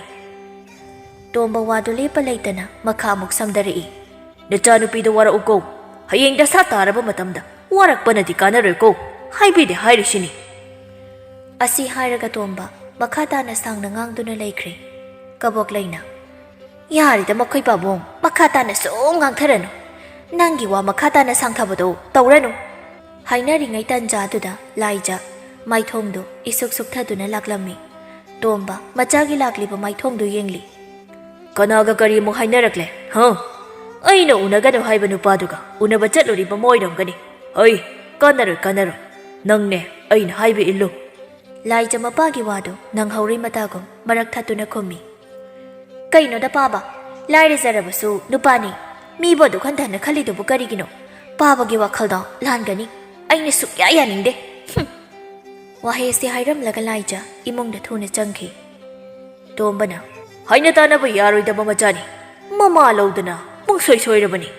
ꯇꯣꯝꯕ ꯋꯥꯗꯨ ꯂꯦꯞꯄ ꯂꯩꯇꯅ ꯃꯈꯥ ꯑꯃꯨꯛ ꯁꯝꯗꯔꯛꯏ꯫ ꯅꯆꯥꯅꯨꯄꯤꯗꯣ ꯋꯥꯔꯛꯎꯀꯣ꯫ ꯍꯌꯦꯡ ꯗꯁꯥ ꯇꯥꯔꯕ ꯃꯇꯝꯗ ꯋꯥꯔꯛꯄꯅꯗꯤ ꯀꯥꯟꯅꯔꯣꯏꯀꯣ꯫ ꯍꯥꯏꯕꯤꯗꯦ ꯍꯥꯏꯔꯤꯁꯤꯅꯤ꯫ ꯑꯁꯤ ꯍꯥꯏꯔꯒ ꯇꯣꯝꯕ ꯃꯈꯥ ꯇꯥꯅ ꯁꯥꯡꯅ ꯉꯥꯡꯗꯨꯅ ꯂꯩꯈ꯭ꯔꯦ꯫ ꯀꯕꯣꯛꯂꯩꯅ, ꯌꯥꯔꯦꯗ ꯃꯈꯣꯏ ꯄꯥꯕꯨꯡ, ꯃꯈꯥ ꯇꯥꯅ ꯁꯨꯝ ꯉꯥꯡꯊꯔꯅꯨ꯫ "ꯅꯪꯒꯤ ꯋꯥ ꯃꯈꯥ ꯇꯥꯅ ꯁꯥꯡꯊꯕꯗꯣ ꯇꯧꯔꯅꯨ!" ꯍꯥꯏꯅꯔꯤꯉꯩ ꯇꯟꯖꯥꯗꯨꯗ ꯂꯥꯏꯖ ꯃꯥꯏꯊꯣꯡꯗꯨ ꯏꯁꯨꯛ ꯁꯨꯛꯊꯗꯨꯅ ꯂꯥꯛꯂꯝꯃꯤ꯫ ꯇꯣꯝꯕ ꯃꯆꯥꯒꯤ ꯂꯥꯛꯂꯤꯕ ꯃꯥꯏꯊꯣꯡꯗꯨ ꯌꯦꯡꯂꯤ꯫ "ꯀꯅꯥꯒ ꯀꯔꯤꯃꯨꯛ ꯍꯥꯏꯅꯔꯛꯂꯦ, ꯍ? ꯑꯩꯅ ꯎꯅꯒꯅꯨ ꯍꯥꯏꯕ ꯅꯨꯄꯥꯗꯨꯒ ꯎꯅꯕ ꯆꯠꯂꯨꯔꯤꯕ ꯑꯃ ꯑꯣꯏꯔꯝꯒꯅꯤ꯫ ꯍꯩ, ꯀꯥꯟꯅꯔꯣꯏ, ꯀꯥꯟꯅꯔꯣꯏ꯫ ꯅꯪꯅꯦ ꯑꯩꯅ ꯍꯥꯏꯕ ꯏꯜꯂꯨ꯫" ꯂꯥꯏꯖ ꯃꯄꯥꯒꯤ ꯋꯥꯗꯨ ꯅꯪꯍꯧꯔꯤ ꯃꯇꯥꯒꯨꯝ ꯃꯔꯛ ꯊꯠꯇꯨꯅ ꯈꯨꯝꯃꯤ꯫ "ꯀꯩꯅꯣꯗ ꯄꯥꯕ, ꯂꯥꯏꯔꯖꯔꯕꯁꯨ ꯅꯨꯄꯥꯅꯤ꯫ ꯃꯤꯕꯨ ꯑꯗꯨꯛ ꯍꯟꯊꯅ ꯈꯜꯂꯤꯗꯨꯕꯨ ꯀꯔꯤꯒꯤꯅꯣ? ꯄꯥꯕꯒꯤ ꯋꯥꯈꯜꯗꯣ ꯂꯥꯟꯒꯅꯤ꯫ ꯑꯩꯅ ꯁꯨꯛꯌꯥ ꯌꯥꯅꯤꯡꯗꯦ꯫" ꯍꯨꯝ꯫ ꯋꯥꯍꯩ ꯑꯁꯤ ꯍꯥꯏꯔꯝꯂꯒ ꯂꯥꯏꯖ ꯏꯃꯨꯡꯗ ꯊꯨꯅ ꯆꯪꯈꯤ꯫ ꯇꯣꯝꯕꯅ, "ꯍꯥꯏꯅ ꯇꯥꯅꯕ ꯌꯥꯔꯣꯏꯗꯕ ꯃꯆꯥꯅꯤ꯫ ꯃꯃꯥ ꯂꯧꯗꯅ ꯄꯨꯡꯁꯣꯏ ꯁꯣꯏꯔꯕꯅꯤ꯫"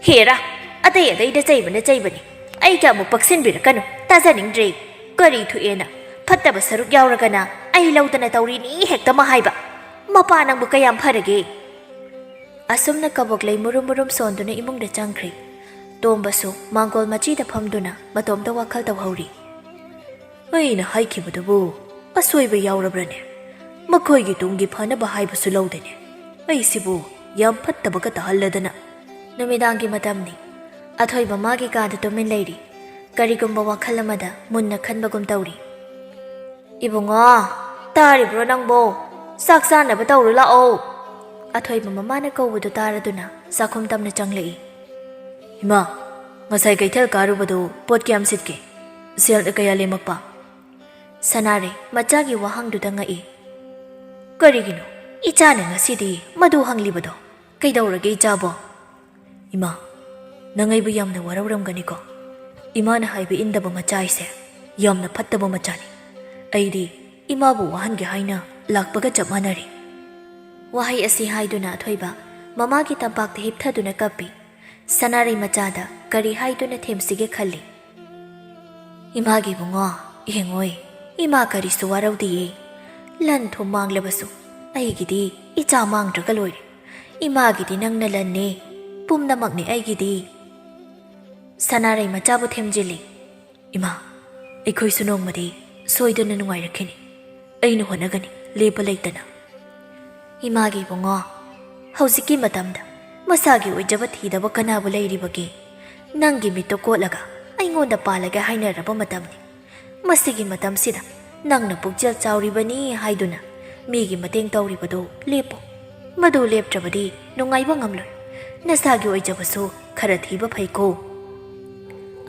"ꯍꯦꯔꯥ, ꯑꯇꯩ ꯑꯇꯩꯗ ꯆꯩꯕꯅ ꯆꯩꯕꯅꯤ, ꯑꯩ ꯀꯌꯥꯃꯨꯛ ꯄꯛꯁꯤꯟꯕꯤꯔꯛꯀꯅꯨ, ꯇꯥꯖꯅꯤꯡꯗ꯭ꯔꯦ꯫ ꯀꯔꯤ ꯊꯣꯛꯑꯦꯅ? ꯐꯠꯇꯕ ꯁꯔꯨꯛ ꯌꯥꯎꯔꯒꯅ ꯑꯩ ꯂꯧꯗꯅ ꯇꯧꯔꯤꯅꯤ ꯍꯦꯛꯇꯃꯛ ꯍꯥꯏꯕ꯫ ꯃꯄꯥ ꯅꯪꯕꯨ ꯀꯌꯥꯝ ꯐꯔꯒꯦ?" ꯑꯁꯨꯝꯅ ꯀꯕꯣꯛꯂꯩ ꯃꯨꯔꯨꯝ ꯃꯨꯔꯨꯝ ꯁꯣꯟꯗꯨꯅ ꯏꯃꯨꯡꯗ ꯆꯪꯈ꯭ꯔꯦ꯫ ꯇꯣꯝꯕꯁꯨ ꯃꯥꯡꯒꯣꯜ ꯃꯆꯤꯗ ꯐꯝꯗꯨꯅ ꯃꯇꯣꯝꯇ ꯋꯥꯈꯜ ꯇꯧꯍꯧꯔꯤ꯫ "ꯑꯩꯅ ꯍꯥꯏꯈꯤꯕꯗꯨꯕꯨ ꯑꯁꯣꯏꯕ ꯌꯥꯎꯔꯕ꯭ꯔꯅꯦ? ꯃꯈꯣꯏꯒꯤ ꯇꯨꯡꯒꯤ ꯐꯅꯕ ꯍꯥꯏꯕꯁꯨ ꯂꯧꯗꯦꯅꯦ꯫ ꯑꯩꯁꯤꯕꯨ ꯌꯥꯝ ꯐꯠꯇꯕꯒ ꯇꯥꯍꯜꯂꯗꯅ꯫" ꯅꯨꯃꯤꯗꯥꯡꯒꯤ ꯃꯇꯝꯅꯤ꯫ ꯑꯊꯣꯏꯕ ꯃꯥꯒꯤ ꯀꯥꯗ ꯇꯨꯃꯤꯟ ꯂꯩꯔꯤ꯫ ꯀꯔꯤꯒꯨꯝꯕ ꯋꯥꯈꯜ ꯑꯃꯗ ꯃꯨꯟꯅ ꯈꯟꯕꯒꯨꯝ ꯇꯧꯔꯤ꯫ "ꯏꯕꯨꯡꯉꯣ, ꯇꯥꯔꯤꯕ꯭ꯔꯣ ꯅꯪꯕꯣ? ꯆꯥꯛ ꯆꯥꯅꯕ ꯇꯧꯔꯨ ꯂꯥꯛꯑꯣ꯫" ꯑꯊꯣꯏꯕ ꯃꯃꯥꯅ ꯀꯧꯕꯗꯨ ꯇꯥꯔꯗꯨꯅ ꯆꯥꯛꯈꯨꯝ ꯇꯝꯅ ꯆꯪꯂꯛꯏ꯫ "ꯏꯃꯥ, ꯉꯁꯥꯏ ꯀꯩꯊꯦꯜ ꯀꯥꯔꯨꯕꯗꯨ ꯄꯣꯠ ꯀꯌꯥꯝ ꯁꯤꯠꯀꯦ? ꯁꯦꯜꯅ ꯀꯌꯥ ꯂꯦꯝꯃꯛꯄ?" ꯁꯅꯥꯔꯩ ꯃꯆꯥꯒꯤ ꯋꯥꯍꯪꯗꯨꯗ ꯉꯛꯏ꯫ "ꯀꯔꯤꯒꯤꯅꯣ ꯏꯆꯥꯅ ꯉꯁꯤꯗꯤ ꯃꯗꯨ ꯍꯪꯂꯤꯕꯗꯣ? ꯀꯩꯗꯧꯔꯒꯦ ꯏꯆꯥꯕꯣ?" "ꯏꯃꯥ, ꯅꯪ ꯑꯩꯕꯨ ꯌꯥꯝꯅ ꯋꯥꯔꯧꯔꯝꯒꯅꯤꯀꯣ꯫ ꯏꯃꯥꯅ ꯍꯥꯏꯕ ꯏꯟꯗꯕ ꯃꯆꯥ ꯍꯥꯏꯁꯦ ꯌꯥꯝꯅ ꯐꯠꯇꯕ ꯃꯆꯥꯅꯤ꯫ ꯑꯩꯗꯤ ꯏꯃꯥꯕꯨ ꯋꯥꯍꯟꯒꯦ ꯍꯥꯏꯅ ꯂꯥꯛꯄꯒ ꯆꯞ ꯃꯥꯟꯅꯔꯦ꯫" ꯋꯥꯍꯩ ꯑꯁꯤ ꯍꯥꯏꯗꯨꯅ ꯑꯊꯣꯏꯕ ꯃꯃꯥꯒꯤ ꯇꯝꯄꯥꯛꯇ ꯍꯤꯞꯊꯗꯨꯅ ꯀꯞꯄꯤ꯫ ꯁꯅꯥꯔꯩ ꯃꯆꯥꯗ ꯀꯔꯤ ꯍꯥꯏꯗꯨꯅ ꯊꯦꯝꯁꯤꯒꯦ ꯈꯜꯂꯤ꯫ "ꯏꯃꯥꯒꯤ ꯏꯕꯨꯡꯉꯣ, ꯌꯦꯡꯉꯣꯏ, ꯏꯃꯥ ꯀꯔꯤꯁꯨ ꯋꯥꯔꯧꯗꯤꯌꯦ꯫ ꯂꯟ ꯊꯨꯝ ꯃꯥꯡꯂꯕꯁꯨ ꯑꯩꯒꯤꯗꯤ ꯏꯆꯥ ꯃꯥꯡꯗ꯭ꯔꯒ ꯂꯣꯏꯔꯦ꯫ ꯏꯃꯥꯒꯤꯗꯤ ꯅꯪꯅ ꯂꯟꯅꯦ, ꯄꯨꯝꯅꯃꯛꯅꯦ ꯑꯩꯒꯤꯗꯤ꯫" ꯁꯅꯥꯔꯩ ꯃꯆꯥꯕꯨ ꯊꯦꯝꯖꯤꯜꯂꯤ꯫ "ꯏꯃꯥ, ꯑꯩꯈꯣꯏꯁꯨ ꯅꯣꯡꯃꯗꯤ ꯁꯣꯏꯗꯅ ꯅꯨꯡꯉꯥꯏꯔꯛꯈꯤꯅꯤ꯫ ꯑꯩꯅ ꯍꯣꯠꯅꯒꯅꯤ, ꯂꯦꯞꯄ ꯂꯩꯇꯅ꯫" "ꯏꯃꯥꯒꯤ ꯏꯕꯨꯡꯉꯣ, ꯍꯧꯖꯤꯛꯀꯤ ꯃꯇꯝꯗ ꯃꯁꯥꯒꯤ ꯑꯣꯏꯖꯕ ꯊꯤꯗꯕ ꯀꯅꯥꯕꯨ ꯂꯩꯔꯤꯕꯒꯦ? ꯅꯪꯒꯤ ꯃꯤꯠꯇꯣ ꯀꯣꯠꯂꯒ ꯑꯩꯉꯣꯟꯗ ꯄꯥꯜꯂꯒꯦ ꯍꯥꯏꯅꯔꯕ ꯃꯇꯝꯅꯤ꯫ ꯃꯁꯤꯒꯤ ꯃꯇꯝꯁꯤꯗ ꯅꯪꯅ ꯄꯨꯛꯆꯦꯜ ꯆꯥꯎꯔꯤꯕꯅꯤ ꯍꯥꯏꯗꯨꯅ ꯃꯤꯒꯤ ꯃꯇꯦꯡ ꯇꯧꯔꯤꯕꯗꯨ ꯂꯦꯞꯄꯣ꯫ ꯃꯗꯨ ꯂꯦꯞꯇ꯭ꯔꯕꯗꯤ ꯅꯨꯡꯉꯥꯏꯕ ꯉꯝꯂꯣꯏ꯫ ꯅꯁꯥꯒꯤ ꯑꯣꯏꯖꯕꯁꯨ ꯈꯔ ꯊꯤꯕ ꯐꯩꯀꯣ꯫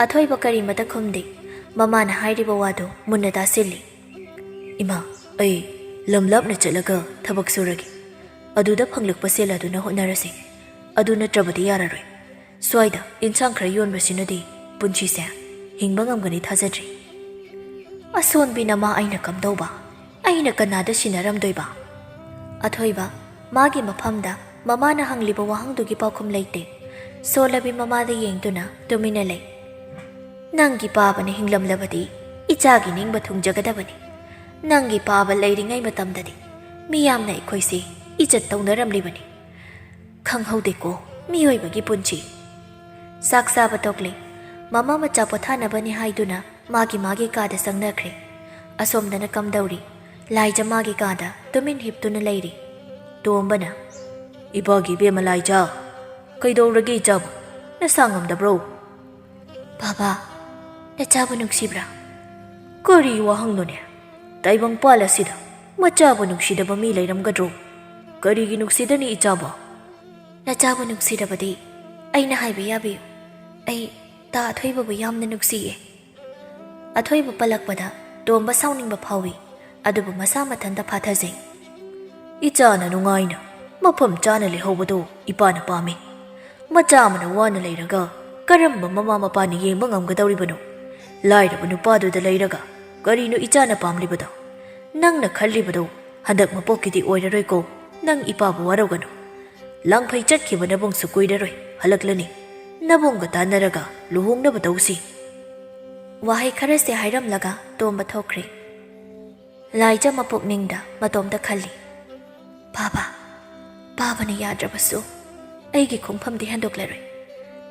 ꯑꯊꯣꯏꯕ ꯀꯔꯤꯃꯇ ꯈꯨꯝꯗꯦ꯫ ꯃꯃꯥꯅ ꯍꯥꯏꯔꯤꯕ ꯋꯥꯗꯨ ꯃꯨꯟꯅ ꯇꯥꯁꯤꯜꯂꯤ꯫ "ꯏꯃꯥ, ꯑꯩ ꯂꯝ ꯂꯥꯞꯅ ꯆꯠꯂꯒ ꯊꯕꯛ ꯁꯨꯔꯒꯦ꯫ ꯑꯗꯨꯗ ꯐꯪꯂꯛꯄ ꯁꯦꯜ ꯑꯗꯨꯅ ꯍꯣꯠꯅꯔꯁꯤ꯫ ꯑꯗꯨ ꯅꯠꯇ꯭ꯔꯕꯗꯤ ꯌꯥꯔꯔꯣꯏ꯫ ꯁ꯭ꯋꯥꯏꯗ ꯏꯟꯁꯥꯡ ꯈꯔ ꯌꯣꯟꯕꯁꯤꯅꯗꯤ ꯄꯨꯟꯁꯤꯁꯦ ꯍꯤꯡꯕ ꯉꯝꯒꯅꯤ ꯊꯥꯖꯗ꯭ꯔꯤ꯫" ꯑꯁꯣꯟꯕꯤ ꯅꯃꯥ ꯑꯩꯅ ꯀꯝꯗꯧꯕ? ꯑꯩꯅ ꯀꯅꯥꯗ ꯁꯤꯟꯅꯔꯝꯗꯣꯏꯕ? ꯑꯊꯣꯏꯕ, ꯃꯥꯒꯤ ꯃꯐꯝꯗ ꯃꯃꯥꯅ ꯍꯪꯂꯤꯕ ꯋꯥꯍꯪꯗꯨꯒꯤ ꯄꯥꯎꯈꯨꯝ ꯂꯩꯇꯦ꯫ ꯁꯣꯜꯂꯕꯤ ꯃꯃꯥꯗ ꯌꯦꯡꯗꯨꯅ ꯇꯨꯃꯤꯟꯅ ꯂꯩ꯫ "ꯅꯪꯒꯤ ꯄꯥꯕꯅ ꯍꯤꯡꯂꯝꯂꯕꯗꯤ ꯏꯆꯥꯒꯤ ꯅꯤꯡꯕ ꯊꯨꯡꯖꯒꯗꯕꯅꯤ꯫ ꯅꯪꯒꯤ ꯄꯥꯕ ꯂꯩꯔꯤꯉꯩ ꯃꯇꯝꯗꯗꯤ ꯃꯤꯌꯥꯝꯅ ꯑꯩꯈꯣꯏꯁꯦ ꯏꯖꯠ ꯇꯧꯅꯔꯝꯂꯤꯕꯅꯤ꯫ ꯈꯪꯍꯧꯗꯦꯀꯣ ꯃꯤꯑꯣꯏꯕꯒꯤ ꯄꯨꯟꯁꯤ꯫" ꯆꯥꯛ ꯆꯥꯕ ꯇꯣꯛꯂꯦ꯫ ꯃꯃꯥ ꯃꯆꯥ ꯄꯣꯊꯥꯅꯕꯅꯤ ꯍꯥꯏꯗꯨꯅ ꯃꯥꯒꯤ ꯃꯥꯒꯤ ꯀꯥꯗ ꯆꯪꯅꯈ꯭ꯔꯦ꯫ ꯑꯁꯣꯝꯗꯅ ꯀꯝꯗꯧꯔꯤ? ꯂꯥꯏꯖ ꯃꯥꯒꯤ ꯀꯥꯗ ꯇꯨꯃꯤꯟ ꯍꯤꯞꯇꯨꯅ ꯂꯩꯔꯤ꯫ ꯇꯣꯝꯕꯅ, "ꯏꯕꯥꯒꯤ ꯏꯕꯦꯝꯃ ꯂꯥꯏꯖ, ꯀꯩꯗꯧꯔꯒꯦ ꯏꯆꯥꯕꯨ? ꯅꯁꯥ ꯉꯝꯗꯕ꯭ꯔꯣ?" "ꯕꯥꯕꯥ, ꯅꯆꯥꯕꯨ ꯅꯨꯡꯁꯤꯕ꯭ꯔꯥ?" "ꯀꯔꯤ ꯋꯥꯍꯪꯅꯣꯅꯦ? ꯇꯥꯏꯕꯪꯄꯥꯜ ꯑꯁꯤꯗ ꯃꯆꯥꯕꯨ ꯅꯨꯡꯁꯤꯗꯕ ꯃꯤ ꯂꯩꯔꯝꯒꯗ꯭ꯔꯣ? ꯀꯔꯤꯒꯤ ꯅꯨꯡꯁꯤꯗꯅꯤ ꯏꯆꯥꯕꯨ?" "ꯅꯆꯥꯕꯨ ꯅꯨꯡꯁꯤꯔꯕꯗꯤ ꯑꯩꯅ ꯍꯥꯏꯕ ꯌꯥꯕꯤꯌꯨ꯫ ꯑꯩ ꯇꯥ ꯑꯊꯣꯏꯕꯕꯨ ꯌꯥꯝꯅ ꯅꯨꯡꯁꯤꯌꯦ꯫" ꯑꯊꯣꯏꯕ ꯄꯜꯂꯛꯄꯗ ꯇꯣꯝꯕ ꯁꯥꯎꯅꯤꯡꯕ ꯐꯥꯎꯏ, ꯑꯗꯨꯕꯨ ꯃꯁꯥ ꯃꯊꯟꯇ ꯐꯥꯊꯖꯩ꯫ "ꯏꯆꯥꯅ ꯅꯨꯡꯉꯥꯏꯅ ꯃꯐꯝ ꯆꯥꯅ ꯂꯩꯍꯧꯕꯗꯨ ꯏꯄꯥꯅ ꯄꯥꯝꯃꯤ꯫ ꯃꯆꯥ ꯑꯃꯅ ꯋꯥꯅ ꯂꯩꯔꯒ ꯀꯔꯝꯕ ꯃꯃꯥ ꯃꯄꯥꯅ ꯌꯦꯡꯕ ꯉꯝꯒꯗꯧꯔꯤꯕꯅꯣ? ꯂꯥꯏꯔꯕ ꯅꯨꯄꯥꯗꯨꯗ ꯂꯩꯔꯒ ꯀꯔꯤꯅꯣ ꯏꯆꯥꯅ ꯄꯥꯝꯂꯤꯕꯗꯣ? ꯅꯪꯅ ꯈꯜꯂꯤꯕꯗꯣ ꯍꯟꯗꯛ ꯃꯄꯣꯛꯀꯤꯗꯤ ꯑꯣꯏꯔꯔꯣꯏꯀꯣ꯫ ꯅꯪ ꯏꯄꯥꯕꯨ ꯋꯥꯔꯧꯒꯅꯨ꯫ ꯂꯥꯡꯐꯩ ꯆꯠꯈꯤꯕ ꯅꯕꯨꯡꯁꯨ ꯀꯨꯏꯔꯔꯣꯏ, ꯍꯜꯂꯛꯂꯅꯤ꯫ ꯅꯕꯨꯡꯒ ꯇꯥꯟꯅꯔꯒ ꯂꯨꯍꯣꯡꯅꯕ ꯇꯧꯁꯤ꯫" ꯋꯥꯍꯩ ꯈꯔꯁꯦ ꯍꯥꯏꯔꯝꯂꯒ ꯇꯣꯝꯕ ꯊꯣꯛꯈ꯭ꯔꯦ꯫ ꯂꯥꯏꯖ ꯃꯄꯨꯛꯅꯤꯡꯗ ꯃꯇꯣꯝꯇ ꯈꯜꯂꯤ, "ꯕꯥꯕꯥ, ꯕꯥꯕꯥꯅ ꯌꯥꯗ꯭ꯔꯕꯁꯨ ꯑꯩꯒꯤ ꯈꯣꯡꯐꯝꯗꯤ ꯍꯟꯗꯣꯛꯂꯔꯣꯏ꯫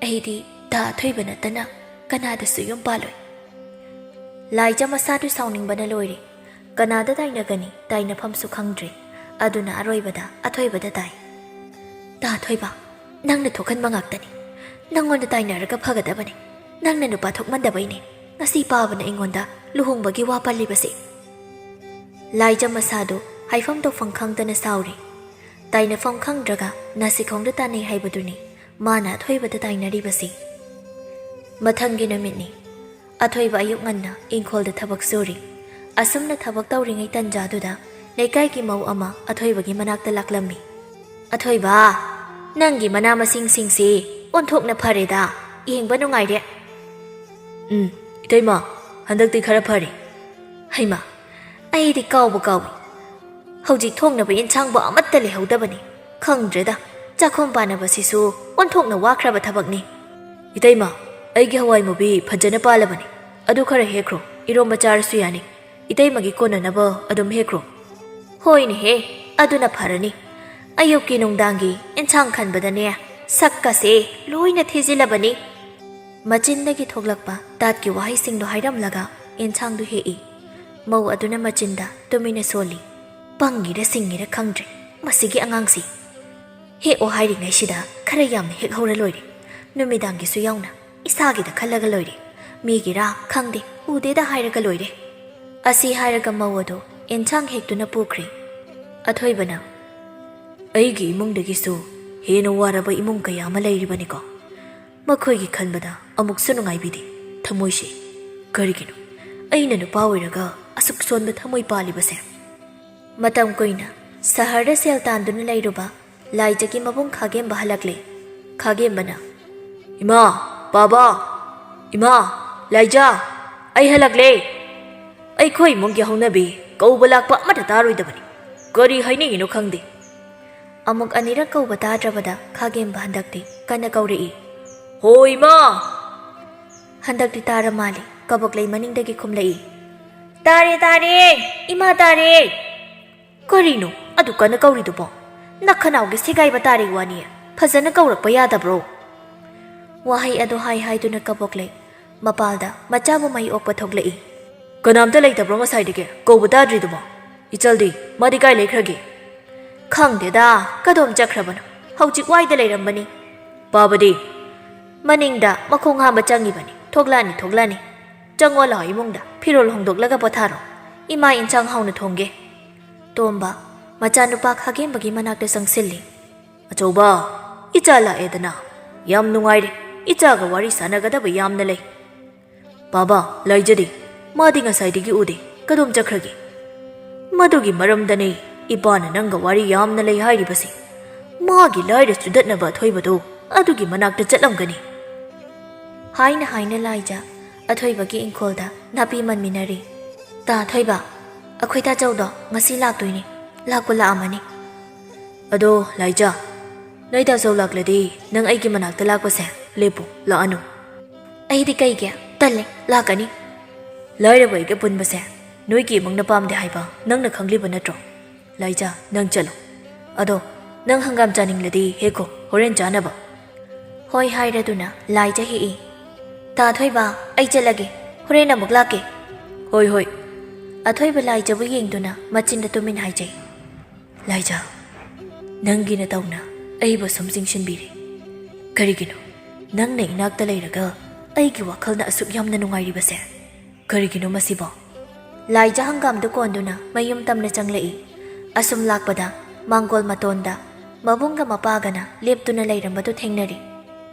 ꯑꯩꯗꯤ ꯇꯥ ꯑꯊꯣꯏꯕ ꯅꯠꯇꯅ ꯀꯅꯥꯗꯁꯨ ꯌꯨꯝ ꯄꯥꯜꯂꯣꯏ꯫" ꯂꯥꯏꯖ ꯃꯁꯥꯗꯨ ꯁꯥꯎꯅꯤꯡꯕꯅ ꯂꯣꯏꯔꯦ꯫ ꯀꯅꯥꯗ ꯇꯥꯏꯅꯒꯅꯤ? ꯇꯥꯏꯅꯐꯝꯁꯨ ꯈꯪꯗ꯭ꯔꯦ꯫ ꯑꯗꯨꯅ ꯑꯔꯣꯏꯕꯗ ꯑꯊꯣꯏꯕꯗ ꯇꯥꯏ꯫ "ꯇꯥ ꯑꯊꯣꯏꯕ, "ꯅꯪꯅ ꯊꯣꯛꯍꯟꯕ ꯉꯥꯛꯇꯅꯤ꯫ ꯅꯪꯉꯣꯟꯗ ꯇꯥꯏꯅꯔꯒ ꯐꯒꯗꯕꯅꯤ꯫ ꯅꯪꯅ ꯅꯨꯄꯥ ꯊꯣꯛꯃꯟꯗꯕꯩꯅꯦ ꯉꯁꯤ ꯄꯥꯕꯅ ꯑꯩꯉꯣꯟꯗ ꯂꯨꯍꯣꯡꯕꯒꯤ ꯋꯥ ꯄꯜꯂꯤꯕꯁꯦ꯫" ꯂꯥꯏꯖ ꯃꯁꯥꯗꯨ ꯍꯥꯏꯐꯝ ꯇꯧꯐꯝ ꯈꯪꯗꯅ ꯁꯥꯎꯔꯤ꯫ ꯇꯥꯏꯅꯐꯝ ꯈꯪꯗ꯭ꯔꯒ ꯅꯥꯁꯤꯈꯣꯡꯗ ꯇꯥꯅꯩ ꯍꯥꯏꯕꯗꯨꯅꯤ ꯃꯥꯅ ꯑꯊꯣꯏꯕꯗ ꯇꯥꯏꯅꯔꯤꯕꯁꯤ꯫ ꯃꯊꯪꯒꯤ ꯅꯨꯃꯤꯠꯅꯤ꯫ ꯑꯊꯣꯏꯕ ꯑꯌꯨꯛ ꯉꯟꯅ ꯏꯪꯈꯣꯜꯗ ꯊꯕꯛ ꯁꯨꯔꯤ꯫ ꯑꯁꯨꯝꯅ ꯊꯕꯛ ꯇꯧꯔꯤꯉꯩ ꯇꯟꯖꯥꯗꯨꯗ ꯂꯩꯀꯥꯏꯒꯤ ꯃꯧ ꯑꯃ ꯑꯊꯣꯏꯕꯒꯤ ꯃꯅꯥꯛꯇ ꯂꯥꯛꯂꯝꯃꯤ꯫ "ꯑꯊꯣꯏꯕ, ꯅꯪꯒꯤ ꯃꯅꯥ ꯃꯁꯤꯡꯁꯤꯡꯁꯤ ꯑꯣꯟꯊꯣꯛꯅ ꯐꯔꯦꯗ, ꯌꯦꯡꯕ ꯅꯨꯡꯉꯥꯏꯔꯦ꯫" "ꯎꯝ, ꯏꯇꯩꯃ, ꯍꯟꯗꯛꯇꯤ ꯈꯔ ꯐꯔꯦ꯫" "ꯍꯩꯃꯥ, ꯑꯩꯗꯤ ꯀꯥꯎꯕ ꯀꯥꯎꯏ꯫ ꯍꯧꯖꯤꯛ ꯊꯣꯡꯅꯕ ꯌꯦꯟꯁꯥꯡꯕꯨ ꯑꯃꯠꯇ ꯂꯩꯍꯧꯗꯕꯅꯤ꯫ ꯈꯪꯗ꯭ꯔꯦꯗ, ꯆꯥꯛꯈꯨꯝ ꯄꯥꯟꯅꯕꯁꯤꯁꯨ ꯑꯣꯟꯊꯣꯛꯅ ꯋꯥꯈ꯭ꯔꯕ ꯊꯕꯛꯅꯤ꯫" "ꯏꯇꯩꯃ, ꯑꯩꯒꯤ ꯍꯋꯥꯏ ꯃꯨꯕꯤ ꯐꯖꯅ ꯄꯥꯜꯂꯕꯅꯤ꯫ ꯑꯗꯨ ꯈꯔ ꯍꯦꯛꯈ꯭ꯔꯣ, ꯏꯔꯣꯝꯕ ꯆꯥꯔꯁꯨ ꯌꯥꯅꯤ꯫ ꯏꯇꯩꯃꯒꯤ ꯀꯣꯟꯅꯅꯕ ꯑꯗꯨꯝ ꯍꯦꯛꯈ꯭ꯔꯣ꯫" "ꯍꯣꯏꯅꯦꯍꯦ, ꯑꯗꯨꯅ ꯐꯔꯅꯤ꯫ ꯑꯌꯨꯛꯀꯤ ꯅꯨꯡꯗꯥꯡꯒꯤ ꯌꯦꯟꯁꯥꯡ ꯈꯟꯕꯗꯅꯦ ꯁꯛꯀꯁꯦ ꯂꯣꯏꯅ ꯊꯤꯖꯤꯜꯂꯕꯅꯤ꯫" ꯃꯆꯤꯟꯗꯒꯤ ꯊꯣꯛꯂꯛꯄ ꯇꯥꯠꯀꯤ ꯋꯥꯍꯩꯁꯤꯡꯗꯣ ꯍꯥꯏꯔꯝꯂꯒ ꯌꯦꯟꯁꯥꯡꯗꯨ ꯍꯦꯛꯏ꯫ ꯃꯧ ꯑꯗꯨꯅ ꯃꯆꯤꯟꯗ ꯇꯨꯃꯤꯟꯅ ꯁꯣꯜꯂꯤ꯫ "ꯄꯪꯉꯤꯔ ꯁꯤꯡꯉꯤꯔ ꯈꯪꯗ꯭ꯔꯦ ꯃꯁꯤꯒꯤ ꯑꯉꯥꯡꯁꯤ꯫ ꯍꯦꯛꯑꯣ ꯍꯥꯏꯔꯤꯉꯩꯁꯤꯗ ꯈꯔ ꯌꯥꯝꯅ ꯍꯦꯛꯍꯧꯔ ꯂꯣꯏꯔꯦ꯫ ꯅꯨꯃꯤꯗꯥꯡꯒꯤꯁꯨ ꯌꯥꯎꯅ ꯏꯁꯥꯒꯤꯗ ꯈꯜꯂꯒ ꯂꯣꯏꯔꯦ꯫ ꯃꯤꯒꯤꯔꯥ ꯈꯪꯗꯦ, ꯎꯗꯦꯗ ꯍꯥꯏꯔꯒ ꯂꯣꯏꯔꯦ꯫" ꯑꯁꯤ ꯍꯥꯏꯔꯒ ꯃꯧ ꯑꯗꯨ ꯌꯦꯟꯁꯥꯡ ꯍꯦꯛꯇꯨꯅ ꯄꯨꯈ꯭ꯔꯦ꯫ ꯑꯊꯣꯏꯕꯅ, "ꯑꯩꯒꯤ ꯏꯃꯨꯡꯗꯒꯤꯁꯨ ꯍꯦꯟꯅ ꯋꯥꯔꯕ ꯏꯃꯨꯡ ꯀꯌꯥ ꯑꯃ ꯂꯩꯔꯤꯕꯅꯤꯀꯣ꯫ ꯃꯈꯣꯏꯒꯤ ꯈꯟꯕꯗ ꯑꯃꯨꯛꯁꯨ ꯅꯨꯡꯉꯥꯏꯕꯤꯗꯦ ꯊꯃꯣꯏꯁꯦ꯫ ꯀꯔꯤꯒꯤꯅꯣ ꯑꯩꯅ ꯅꯨꯄꯥ ꯑꯣꯏꯔꯒ ꯑꯁꯨꯛ ꯁꯣꯟꯕ ꯊꯃꯣꯏ ꯄꯥꯜꯂꯤꯕꯁꯦ?" ꯃꯇꯝ ꯀꯨꯏꯅ ꯁꯍꯔꯗ ꯁꯦꯜ ꯇꯥꯟꯗꯨꯅ ꯂꯩꯔꯨꯕ ꯂꯥꯏꯖꯒꯤ ꯃꯕꯨꯡ ꯈꯥꯒꯦꯝꯕ ꯍꯜꯂꯛꯂꯦ꯫ ꯈꯥꯒꯦꯝꯕꯅ, "ꯏꯃꯥ, ꯄꯥꯕ, ꯏꯃꯥ, ꯂꯥꯏꯖ, ꯑꯩ ꯍꯜꯂꯛꯂꯦ꯫ ꯑꯩꯈꯣꯏ ꯏꯃꯨꯡꯒꯤ ꯍꯧꯅꯕꯤ ꯀꯧꯕ ꯂꯥꯛꯄ ꯑꯃꯠꯇ ꯇꯥꯔꯣꯏꯗꯕꯅꯤ꯫ ꯀꯔꯤ ꯍꯥꯏꯅꯤꯡꯉꯤꯅꯣ ꯈꯪꯗꯦ꯫" ꯑꯃꯨꯛ ꯑꯅꯤꯔꯛ ꯀꯧꯕ ꯇꯥꯗ꯭ꯔꯕꯗ ꯈꯥꯒꯦꯝꯕ ꯍꯟꯗꯛꯇꯤ ꯀꯟꯅ ꯀꯧꯔꯛꯏ, "ꯍꯣ ꯏꯃꯥ!" ꯍꯟꯗꯛꯇꯤ ꯇꯥꯔ ꯃꯥꯜꯂꯦ, ꯀꯕꯣꯛꯂꯩ ꯃꯅꯤꯡꯗꯒꯤ ꯈꯨꯝꯂꯛꯏ, "ꯇꯥꯔꯦ, ꯇꯥꯔꯦ, ꯏꯃꯥ ꯇꯥꯔꯦ!" "ꯀꯔꯤꯅꯣ ꯑꯗꯨ ꯀꯟꯅ ꯀꯧꯔꯤꯗꯨꯕꯣ? ꯅꯈꯅꯥꯎꯒꯤ ꯁꯦꯒꯥꯏꯕ ꯇꯥꯔꯤ ꯋꯥꯅꯤ, ꯐꯖꯅ ꯀꯧꯔꯛꯄ ꯌꯥꯗꯕ꯭ꯔꯣ?" ꯋꯥꯍꯩ ꯑꯗꯨ ꯍꯥꯏ ꯍꯥꯏꯗꯨꯅ ꯀꯕꯣꯛꯂꯩ ꯃꯄꯥꯜꯗ ꯃꯆꯥꯕꯨ ꯃꯩ ꯑꯣꯛꯄ ꯊꯣꯛꯂꯛꯏ꯫ "ꯀꯅꯥꯝꯇ ꯂꯩꯇꯕ꯭ꯔꯣ ꯉꯁꯥꯏꯗꯒꯤ ꯀꯧꯕ ꯇꯥꯗ꯭ꯔꯤꯗꯨꯕꯣ? ꯏꯆꯜꯗꯤ, ꯃꯥꯗꯤ ꯀꯥꯏ ꯂꯩꯈ꯭ꯔꯒꯦ?" "ꯈꯪꯗꯦꯗ, ꯀꯗꯣꯝ ꯆꯠꯈ꯭ꯔꯕꯅꯣ? ꯍꯧꯖꯤꯛ ꯋꯥꯏꯗ ꯂꯩꯔꯝꯕꯅꯤ꯫ ꯄꯥꯕꯗꯤ? ꯃꯅꯤꯡꯗ ꯃꯈꯣꯡ ꯍꯥꯝꯕ ꯆꯪꯉꯤꯕꯅꯤ꯫ ꯊꯣꯛꯂꯛꯑꯅꯤ, ꯊꯣꯛꯂꯛꯑꯅꯤ꯫ ꯆꯪꯉꯣ ꯂꯥꯛꯑꯣ ꯏꯃꯨꯡꯗ, ꯐꯤꯔꯣꯜ ꯍꯣꯡꯗꯣꯛꯂꯒ ꯄꯣꯊꯥꯔꯣ꯫ ꯏꯃꯥ ꯏꯟꯁꯥꯡ ꯍꯥꯎꯅ ꯊꯣꯡꯒꯦ꯫ ꯇꯣꯝꯕ ꯃꯆꯥꯅꯨꯄꯥ ꯈꯥꯒꯦꯝꯕꯒꯤ ꯃꯅꯥꯛꯇ ꯆꯪꯁꯤꯜꯂꯤ꯫ ꯑꯆꯧꯕ, ꯏꯆꯥ ꯂꯥꯛꯑꯦꯗꯅ꯫ ꯌꯥꯝ ꯅꯨꯡꯉꯥꯏꯔꯦ꯫ ꯏꯆꯥꯒ ꯋꯥꯔꯤ ꯁꯥꯟꯅꯒꯗꯕ ꯌꯥꯝꯅ ꯂꯩ꯫ ꯕꯥꯕꯥ, ꯂꯥꯏꯖꯗꯤ? ꯃꯥꯗꯤ ꯉꯁꯥꯏꯗꯒꯤ ꯎꯗꯦ꯫ ꯀꯗꯣꯝ ꯆꯠꯈ꯭ꯔꯒꯦ? ꯃꯗꯨꯒꯤ ꯃꯔꯝꯗꯅꯦ ꯏꯄꯥꯅ ꯅꯪꯒ ꯋꯥꯔꯤ ꯌꯥꯝꯅ ꯂꯩ ꯍꯥꯏꯔꯤꯕꯁꯦ꯫ ꯃꯥꯒꯤ ꯂꯥꯏꯔ ꯆꯨꯗꯠꯅꯕ ꯑꯊꯣꯏꯕꯗꯣ ꯑꯗꯨꯒꯤ ꯃꯅꯥꯛꯇ ꯆꯠꯂꯝꯒꯅꯤ꯫ ꯍꯥꯏꯅ ꯍꯥꯏꯅ ꯂꯥꯏꯖ ꯑꯊꯣꯏꯕꯒꯤ ꯏꯪꯈꯣꯜꯗ ꯅꯥꯄꯤ ꯃꯟꯃꯤꯟꯅꯔꯤ꯫ ꯇꯥ ꯑꯊꯣꯏꯕ, ꯑꯩꯈꯣꯏ ꯇꯥꯆꯧꯗꯣ ꯉꯁꯤ ꯂꯥꯛꯇꯣꯏꯅꯦ꯫ ꯂꯥꯛꯄꯨ ꯂꯥꯛꯑꯝꯃꯅꯤ꯫ ꯑꯗꯣ ꯂꯥꯏꯖ, ꯅꯣꯏ ꯇꯥꯆꯧ ꯂꯥꯛꯂꯗꯤ ꯅꯪ ꯑꯩꯒꯤ ꯃꯅꯥꯛꯇ ꯂꯥꯛꯄꯁꯦ ꯂꯦꯞꯄꯨ, ꯂꯥꯛꯑꯅꯨ꯫ ꯑꯩꯗꯤ ꯀꯩꯒꯤ ꯇꯜꯂꯦ, ꯂꯥꯛꯀꯅꯤ꯫ ꯂꯥꯏꯔꯕ ꯑꯩꯒ ꯄꯨꯟꯕꯁꯦ ꯅꯣꯏꯒꯤ ꯏꯃꯨꯡꯅ ꯄꯥꯝꯗꯦ ꯍꯥꯏꯕ ꯅꯪꯅ ꯈꯪꯂꯤꯕ ꯅꯠꯇ꯭ꯔꯣ? ꯂꯥꯏꯖ, ꯅꯪ ꯆꯠꯂꯣ꯫ ꯑꯗꯣ ꯅꯪ ꯍꯪꯒꯥꯝ ꯆꯥꯅꯤꯡꯂꯗꯤ ꯍꯦꯛꯈꯣ, ꯍꯣꯔꯦꯟ ꯆꯥꯅꯕ꯫ ꯍꯣꯏ ꯍꯥꯏꯔꯗꯨꯅ ꯂꯥꯏꯖ ꯍꯦꯛꯏ꯫ ꯇꯥ ꯑꯊꯣꯏꯕ, ꯑꯩ ꯆꯠꯂꯒꯦ, ꯍꯣꯔꯦꯟ ꯑꯃꯨꯛ ꯂꯥꯛꯀꯦ꯫ ꯍꯣꯏ, ꯍꯣꯏ꯫ ꯑꯊꯣꯏꯕ ꯂꯥꯏꯖꯕꯨ ꯌꯦꯡꯗꯨꯅ ꯃꯆꯤꯟꯗ ꯇꯨꯃꯤꯟ ꯍꯥꯏꯖꯩ꯫ ꯂꯥꯏꯖ, ꯅꯪꯒꯤ ꯅꯇꯧꯅ ꯑꯩꯕꯨ ꯁꯨꯝ ꯆꯤꯡꯁꯤꯟꯕꯤꯔꯦ꯫ ꯀꯔꯤꯒꯤꯅꯣ ꯅꯪꯅ ꯏꯅꯥꯛꯇ ꯂꯩꯔꯒ ꯑꯩꯒꯤ ꯋꯥꯈꯜꯅ ꯑꯁꯨꯛ ꯌꯥꯝꯅ ꯅꯨꯡꯉꯥꯏꯔꯤꯕꯁꯦ? ꯀꯔꯤꯒꯤꯅꯣ ꯃꯁꯤꯕꯣ? ꯂꯥꯏꯖ ꯍꯪꯒꯥꯝꯗꯨ ꯀꯣꯟꯗꯨꯅ ꯃꯌꯨꯝ ꯇꯝꯅ ꯆꯪꯂꯛꯏ꯫ ꯑꯁꯨꯝ ꯂꯥꯛꯄꯗ ꯃꯥꯡꯒꯣꯜ ꯃꯇꯣꯟꯗ ꯃꯕꯨꯡꯒ ꯃꯄꯥꯒꯅ ꯂꯦꯞꯇꯨꯅ ꯂꯩꯔꯝꯕꯗꯨ ꯊꯦꯡꯅꯔꯤ꯫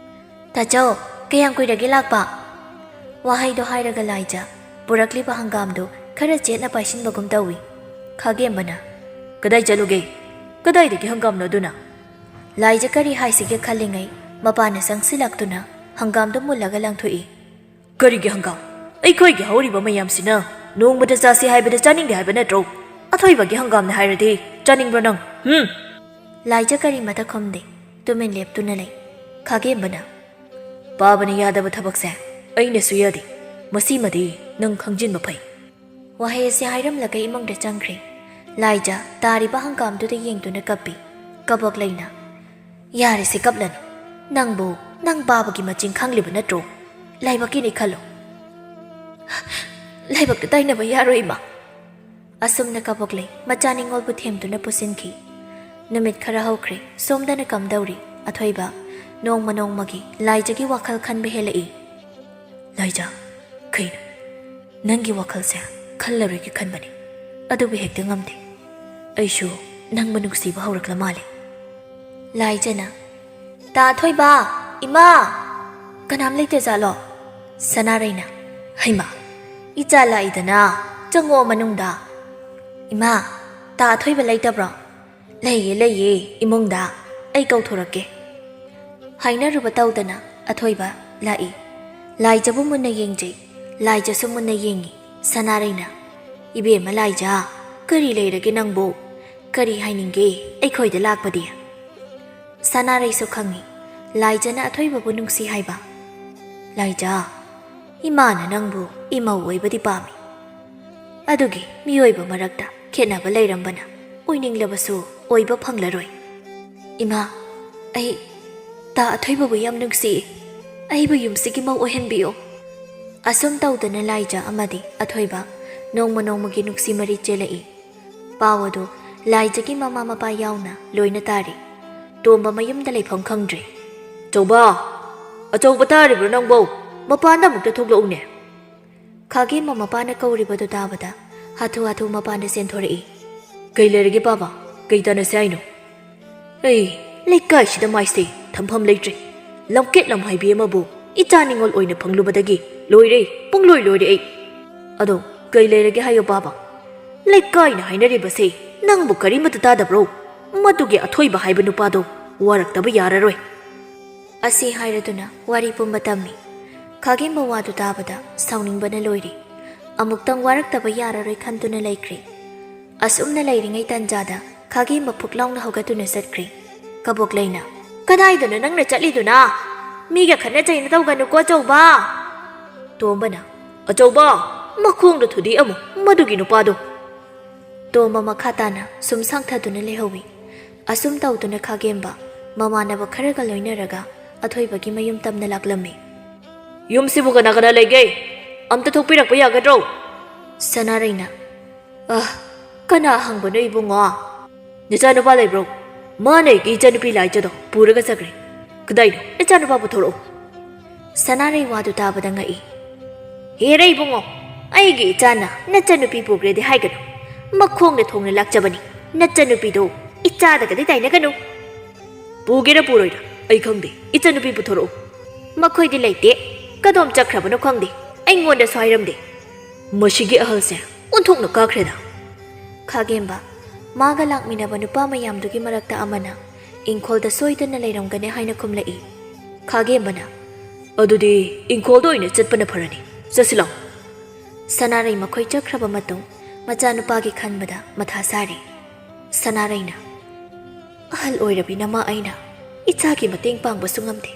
"ꯇꯥꯆꯧ, ꯀꯌꯥꯝ ꯀꯨꯏꯔꯒꯦ ꯂꯥꯛꯄ?" ꯋꯥꯍꯩꯗꯣ ꯍꯥꯏꯔꯒ ꯂꯥꯏꯖ ꯄꯨꯔꯛꯂꯤꯕ ꯍꯪꯒꯥꯝꯗꯨ ꯈꯔ ꯆꯦꯠꯅ ꯄꯥꯏꯁꯤꯟꯕꯒꯨꯝ ꯇꯧꯏ꯫ ꯈꯥꯒꯦꯝꯕꯅ, "ꯀꯗꯥꯏ ꯆꯠꯂꯨꯒꯦ? ꯀꯗꯥꯏꯗꯒꯤ ꯍꯪꯒꯥꯝꯅꯣ ꯑꯗꯨꯅ?" ꯂꯥꯏꯖ ꯀꯔꯤ ꯍꯥꯏꯁꯤꯒꯦ ꯈꯜꯂꯤꯉꯩ ꯃꯄꯥꯅ ꯆꯪꯁꯤꯜꯂꯛꯇꯨꯅ ꯍꯪꯒꯥꯝꯗꯨ ꯃꯨꯜꯂꯒ ꯂꯪꯊꯣꯛꯏ꯫ "ꯀꯔꯤꯒꯤ ꯍꯪꯒꯥꯝ? ꯑꯩꯈꯣꯏꯒꯤ ꯍꯧꯔꯤꯕ ꯃꯌꯥꯝꯁꯤꯅ ꯅꯣꯡꯃꯗ ꯆꯥꯁꯤ ꯍꯥꯏꯕꯗ ꯆꯥꯅꯤꯡꯗꯦ ꯍꯥꯏꯕ ꯅꯠꯇ꯭ꯔꯣ? ꯑꯊꯣꯏꯕꯒꯤ ꯍꯪꯒꯥꯝꯅꯦ ꯍꯥꯏꯔꯗꯤ ꯆꯥꯅꯤꯡꯕ꯭ꯔꯣ ꯅꯪ? ꯍꯨꯝ?" ꯂꯥꯏꯖ ꯀꯔꯤꯃꯇ ꯈꯨꯝꯗꯦ꯫ ꯇꯨꯃꯤꯟ ꯂꯦꯞꯇꯨꯅ ꯂꯩ꯫ ꯈꯥꯒꯦꯝꯕꯅ, "ꯄꯥꯕꯅ ꯌꯥꯗꯕ ꯊꯕꯛꯁꯦ ꯑꯩꯅꯁꯨ ꯌꯥꯗꯦ꯫ ꯃꯁꯤꯃꯗꯤ ꯅꯪ ꯈꯪꯖꯤꯟꯕ ꯐꯩ꯫" ꯋꯥꯍꯩ ꯑꯁꯤ ꯍꯥꯏꯔꯝꯂꯒ ꯏꯃꯨꯡꯗ ꯆꯪꯈ꯭ꯔꯦ꯫ ꯂꯥꯏꯖ ꯇꯥꯔꯤꯕ ꯍꯪꯒꯥꯝꯗꯨꯗ ꯌꯦꯡꯗꯨꯅ ꯀꯞꯄꯤ꯫ ꯀꯕꯛ ꯂꯩꯅ, "ꯌꯥꯔꯦꯁꯦ, ꯀꯞꯂꯅꯨ꯫ ꯅꯪꯕꯨ ꯅꯪ ꯄꯥꯕꯒꯤ ꯃꯆꯤꯟ ꯈꯪꯂꯤꯕ ꯅꯠꯇ꯭ꯔꯣ? ꯂꯥꯏꯕꯛꯀꯤꯅꯤ ꯈꯜꯂꯣ꯫" "ꯂꯥꯏꯕꯛꯇ ꯇꯥꯏꯅꯕ ꯌꯥꯔꯣꯏ, ꯏꯃꯥ꯫" ꯑꯁꯨꯝꯅ ꯀꯕꯛ ꯂꯩ ꯃꯆꯥ ꯅꯤꯉꯣꯜꯕꯨ ꯊꯦꯝꯗꯨꯅ ꯄꯨꯁꯤꯟꯈꯤ꯫ ꯅꯨꯃꯤꯠ ꯈꯔ ꯍꯧꯈ꯭ꯔꯦ꯫ ꯁꯣꯝꯗꯅ ꯀꯝꯗꯧꯔꯤ? ꯑꯊꯣꯏꯕ ꯅꯣꯡꯃ ꯅꯣꯡꯃꯒꯤ ꯂꯥꯏꯖꯒꯤ ꯋꯥꯈꯜ ꯈꯟꯕ ꯍꯦꯜꯂꯛꯏ꯫ ꯂꯥꯏꯖ, ꯀꯩꯅꯣ? ꯅꯪꯒꯤ ꯋꯥꯈꯜꯁꯦ ꯈꯜꯂꯔꯣꯏꯒꯦ ꯈꯟꯕꯅꯤ, ꯑꯗꯨꯕꯨ ꯍꯦꯛꯇ ꯉꯝꯗꯦ꯫ ꯑꯩꯁꯨ ꯅꯪꯕꯨ ꯅꯨꯡꯁꯤꯕ ꯍꯧꯔꯛꯂ ꯃꯥꯜꯂꯦ꯫ ꯂꯥꯏꯖꯅ, "ꯇꯥ ꯑꯊꯣꯏꯕ, ꯏꯃꯥ!" "ꯀꯅꯥꯝ ꯂꯩꯇꯖꯥꯠꯂꯣ?" ꯁꯅꯥꯔꯩꯅ, "ꯍꯩꯃꯥ, ꯏꯆꯥ ꯂꯥꯛꯏꯗꯅ, ꯆꯪꯉꯛꯑꯣ ꯃꯅꯨꯡꯗ꯫" "ꯏꯃꯥ, ꯇꯥ ꯑꯊꯣꯏꯕ ꯂꯩꯇꯕ꯭ꯔꯣ?" "ꯂꯩꯌꯦ, ꯂꯩꯌꯦ, ꯏꯃꯨꯡꯗ꯫ ꯑꯩ ꯀꯧꯊꯣꯔꯛꯀꯦ꯫" ꯍꯥꯏꯅꯔꯨꯕ ꯇꯧꯗꯅ ꯑꯊꯣꯏꯕ ꯂꯥꯛꯏ꯫ ꯂꯥꯏꯖꯕꯨ ꯃꯨꯟꯅ ꯌꯦꯡꯖꯩ꯫ ꯂꯥꯏꯖꯁꯨ ꯃꯨꯟꯅ ꯌꯦꯡꯉꯤ꯫ ꯁꯅꯥꯔꯩꯅ, "ꯏꯕꯦꯝꯃ ꯂꯥꯏꯖ, ꯀꯔꯤ ꯂꯩꯔꯒꯦ ꯅꯪꯕꯨ? ꯀꯔꯤ ꯍꯥꯏꯅꯤꯡꯒꯦ ꯑꯩꯈꯣꯏꯗ ꯂꯥꯛꯄꯗꯤ?" ꯁꯅꯥꯔꯩꯁꯨ ꯈꯪꯉꯤ ꯂꯥꯏꯖꯅ ꯑꯊꯣꯏꯕꯕꯨ ꯅꯨꯡꯁꯤ ꯍꯥꯏꯕ꯫ "ꯂꯥꯏꯖ, ꯏꯃꯥꯅ ꯅꯪꯕꯨ ꯏꯃꯧ ꯑꯣꯏꯕꯗꯤ ꯄꯥꯝꯃꯤ꯫ ꯑꯗꯨꯒꯤ ꯃꯤꯑꯣꯏꯕ ꯃꯔꯛꯇ ꯈꯦꯠꯅꯕ ꯂꯩꯔꯝꯕꯅ ꯑꯣꯏꯅꯤꯡꯂꯕꯁꯨ ꯑꯣꯏꯕ ꯐꯪꯂꯔꯣꯏ꯫" "ꯏꯃꯥ, ꯑꯩ ꯇꯥ ꯑꯊꯣꯏꯕꯕꯨ ꯌꯥꯝ ꯅꯨꯡꯁꯤꯌꯦ꯫ ꯑꯩꯕꯨ ꯌꯨꯝꯁꯤꯒꯤ ꯃꯧ ꯑꯣꯏꯍꯟꯕꯤꯌꯣ꯫" ꯑꯁꯨꯝ ꯇꯧꯗꯅ ꯂꯥꯏꯖ ꯑꯃꯗꯤ ꯑꯊꯣꯏꯕ ꯅꯣꯡꯃ ꯅꯣꯡꯃꯒꯤ ꯅꯨꯡꯁꯤ ꯃꯔꯤ ꯆꯦꯜꯂꯛꯏ꯫ ꯄꯥꯎ ꯑꯗꯨ ꯂꯥꯏꯖꯒꯤ ꯃꯃꯥ ꯃꯄꯥ ꯌꯥꯎꯅ ꯂꯣꯏꯅ ꯇꯥꯔꯤ꯫ ꯇꯣꯝꯕ ꯃꯌꯨꯝꯗ ꯂꯩꯐꯝ ꯈꯪꯗ꯭ꯔꯦ꯫ "ꯑꯆꯧꯕ! ꯑꯆꯧꯕ, ꯇꯥꯔꯤꯕ꯭ꯔꯣ ꯅꯪꯕꯣ? ꯃꯄꯥꯟꯗ ꯑꯃꯨꯛꯇ ꯊꯣꯛꯂꯛꯎꯅꯦ꯫" ꯈꯥꯒꯦꯝꯕ ꯃꯄꯥꯅ ꯀꯧꯔꯤꯕꯗꯨ ꯇꯥꯕꯗ ꯍꯥꯊꯨ ꯍꯥꯊꯨ ꯃꯄꯥꯟꯗ ꯆꯦꯟꯊꯣꯔꯛꯏ꯫ "ꯀꯩ ꯂꯩꯔꯒꯦ ꯄꯥꯕ? ꯀꯩ ꯇꯥꯟꯅꯁꯦ ꯍꯥꯏꯅꯣ?" "ꯑꯩ ꯂꯩꯀꯥꯏꯁꯤꯗ ꯃꯥꯏꯁꯦ ꯊꯝꯐꯝ ꯂꯩꯇ꯭ꯔꯦ꯫ ꯂꯝꯀꯦꯠ ꯂꯝꯍꯥꯏꯕꯤ ꯑꯃꯕꯨ ꯏꯆꯥ ꯅꯤꯉꯣꯜ ꯑꯣꯏꯅ ꯐꯪꯂꯨꯕꯗꯒꯤ ꯂꯣꯏꯔꯦ, ꯄꯨꯡꯂꯣꯏ ꯂꯣꯏꯔꯦ ꯑꯩ꯫ ꯑꯗꯣ ꯀꯩ ꯂꯩꯔꯒꯦ ꯍꯥꯏꯌꯣ ꯄꯥꯕ? ꯂꯩꯀꯥꯏꯅ ꯍꯥꯏꯅꯔꯤꯕꯁꯦ ꯅꯪꯕꯨ ꯀꯔꯤꯃꯠꯇ ꯇꯥꯗꯕ꯭ꯔꯣ? ꯃꯗꯨꯒꯤ ꯑꯊꯣꯏꯕ ꯍꯥꯏꯕ ꯅꯨꯄꯥꯗꯣ ꯋꯥꯔꯛꯇꯕ ꯌꯥꯔꯔꯣꯏ꯫" ꯑꯁꯤ ꯍꯥꯏꯔꯗꯨꯅ ꯋꯥꯔꯤ ꯄꯨꯝꯕ ꯇꯝꯃꯤ꯫ ꯈꯥꯒꯦꯝꯕ ꯋꯥꯗꯨ ꯇꯥꯕꯗ ꯁꯥꯎꯅꯤꯡꯕꯅ ꯂꯣꯏꯔꯦ꯫ ꯑꯃꯨꯛꯇꯪ ꯋꯥꯔꯛꯇꯕ ꯌꯥꯔꯔꯣꯏ ꯈꯟꯗꯨꯅ ꯂꯩꯈ꯭ꯔꯦ꯫ ꯑꯁꯨꯝꯅ ꯂꯩꯔꯤꯉꯩ ꯇꯟꯖꯥꯗ ꯈꯥꯒꯦꯝꯕ ꯐꯨꯛ ꯂꯥꯎꯅ ꯍꯧꯒꯠꯇꯨꯅ ꯆꯠꯈ꯭ꯔꯦ꯫ ꯀꯕꯣꯛꯂꯩꯅ, "ꯀꯗꯥꯏꯗꯅꯣ ꯅꯪꯅ ꯆꯠꯂꯤꯗꯨꯅ? ꯃꯤꯒ ꯈꯠꯅ ꯆꯩꯅ ꯇꯧꯒꯅꯨꯀꯣ ꯑꯆꯧꯕ!" ꯇꯣꯝꯕꯅ, "ꯑꯆꯧꯕ, ꯃꯈꯣꯡꯗ ꯊꯨꯗꯦꯛꯑꯝꯃꯨ ꯃꯗꯨꯒꯤ ꯅꯨꯄꯥꯗꯣ!" ꯇꯣꯝꯕ ꯃꯈꯥ ꯇꯥꯅ ꯁꯨꯝ ꯁꯥꯡꯊꯗꯨꯅ ꯂꯩꯍꯧꯏ꯫ ꯑꯁꯨꯝ ꯇꯧꯗꯨꯅ ꯈꯥꯒꯦꯝꯕ ꯃꯃꯥꯟꯅꯕ ꯈꯔꯒ ꯂꯣꯏꯅꯔꯒ ꯑꯊꯣꯏꯕꯒꯤ ꯃꯌꯨꯝ ꯇꯝꯅ ꯂꯥꯛꯂꯝꯃꯤ꯫ "ꯌꯨꯝꯁꯤꯕꯨ ꯀꯅꯥ ꯀꯅꯥ ꯂꯩꯒꯦ? ꯑꯝꯇ ꯊꯣꯛꯄꯤꯔꯛꯄ ꯌꯥꯒꯗ꯭ꯔꯣ?" ꯁꯅꯥꯔꯩꯅ, "ꯑ, ꯀꯅꯥ ꯍꯪꯕꯅꯣ ꯏꯕꯨꯡꯉꯣ?" ꯅꯆꯥꯅꯨꯄꯥ ꯂꯩꯕ꯭ꯔꯣ? ꯃꯥꯅ ꯑꯩꯒꯤ ꯏꯆꯥꯅꯨꯄꯤ ꯂꯥꯏꯖꯗꯣ ꯄꯨꯔꯒ ꯆꯠꯈ꯭ꯔꯦ꯫ ꯀꯗꯥꯏꯅꯣ? ꯏꯆꯥꯅꯨꯄꯥ ꯄꯨꯊꯣꯔꯛꯑꯣ꯫ ꯁꯅꯥꯔꯩ ꯋꯥꯗꯨ ꯇꯥꯕꯗ ꯉꯛꯏ꯫ ꯍꯦꯔꯦ ꯏꯕꯨꯡꯉꯣ, ꯑꯩꯒꯤ ꯏꯆꯥꯅ ꯅꯆꯟꯅꯨꯄꯤ ꯄꯨꯈ꯭ꯔꯦꯗꯤ ꯍꯥꯏꯒꯅꯨ꯫ ꯃꯈꯣꯡꯅ ꯊꯣꯡꯅ ꯂꯥꯛꯆꯕꯅꯤ꯫ ꯅꯆꯟꯅꯨꯄꯤꯗꯣ ꯏꯆꯥꯗꯒꯗꯤ ꯇꯥꯏꯅꯒꯅꯨ꯫ ꯄꯨꯒꯦꯔꯥ ꯄꯨꯔꯣꯏꯔꯥ ꯑꯩ ꯈꯪꯗꯦ꯫ ꯏꯆꯟꯅꯨꯄꯤ ꯄꯨꯊꯣꯔꯛꯎ꯫ ꯃꯈꯣꯏꯗꯤ ꯂꯩꯇꯦ꯫ ꯀꯗꯣꯝ ꯆꯠꯈ꯭ꯔꯕꯅꯣ ꯈꯪꯗꯦ꯫ ꯑꯩꯉꯣꯟꯗꯁꯨ ꯍꯥꯏꯔꯝꯗꯦ꯫ ꯃꯁꯤꯒꯤ ꯑꯍꯜꯁꯦ ꯑꯣꯟꯊꯣꯛꯅ ꯀꯥꯈ꯭ꯔꯦꯗ꯫ ꯈꯥꯒꯦꯝꯕ, ꯃꯥꯒ ꯂꯥꯛꯃꯤꯟꯅꯕ ꯅꯨꯄꯥ ꯃꯌꯥꯝꯗꯨꯒꯤ ꯃꯔꯛꯇ ꯑꯃꯅ, "ꯏꯪꯈꯣꯜꯗ ꯁꯣꯏꯗꯅ ꯂꯩꯔꯝꯒꯅꯤ" ꯍꯥꯏꯅ ꯈꯨꯝꯂꯛꯏ꯫ ꯈꯥꯒꯦꯝꯕꯅ, "ꯑꯗꯨꯗꯤ ꯏꯪꯈꯣꯜꯗ ꯑꯣꯏꯅ ꯆꯠꯄꯅ ꯐꯔꯅꯤ꯫ ꯆꯠꯁꯤ ꯂꯥꯎ꯫" ꯁꯅꯥꯔꯩ ꯃꯈꯣꯏ ꯆꯠꯈ꯭ꯔꯕ ꯃꯇꯨꯡ, ꯃꯆꯥꯅꯨꯄꯥꯒꯤ ꯈꯟꯕꯗ ꯃꯊꯥ ꯁꯥꯔꯤ꯫ ꯁꯅꯥꯔꯩꯅ, "ꯑꯍꯜ ꯑꯣꯏꯔꯕꯤ ꯅꯃꯥ ꯑꯩꯅ ꯏꯆꯥꯒꯤ ꯃꯇꯦꯡ ꯄꯥꯡꯕꯁꯨ ꯉꯝꯗꯦ꯫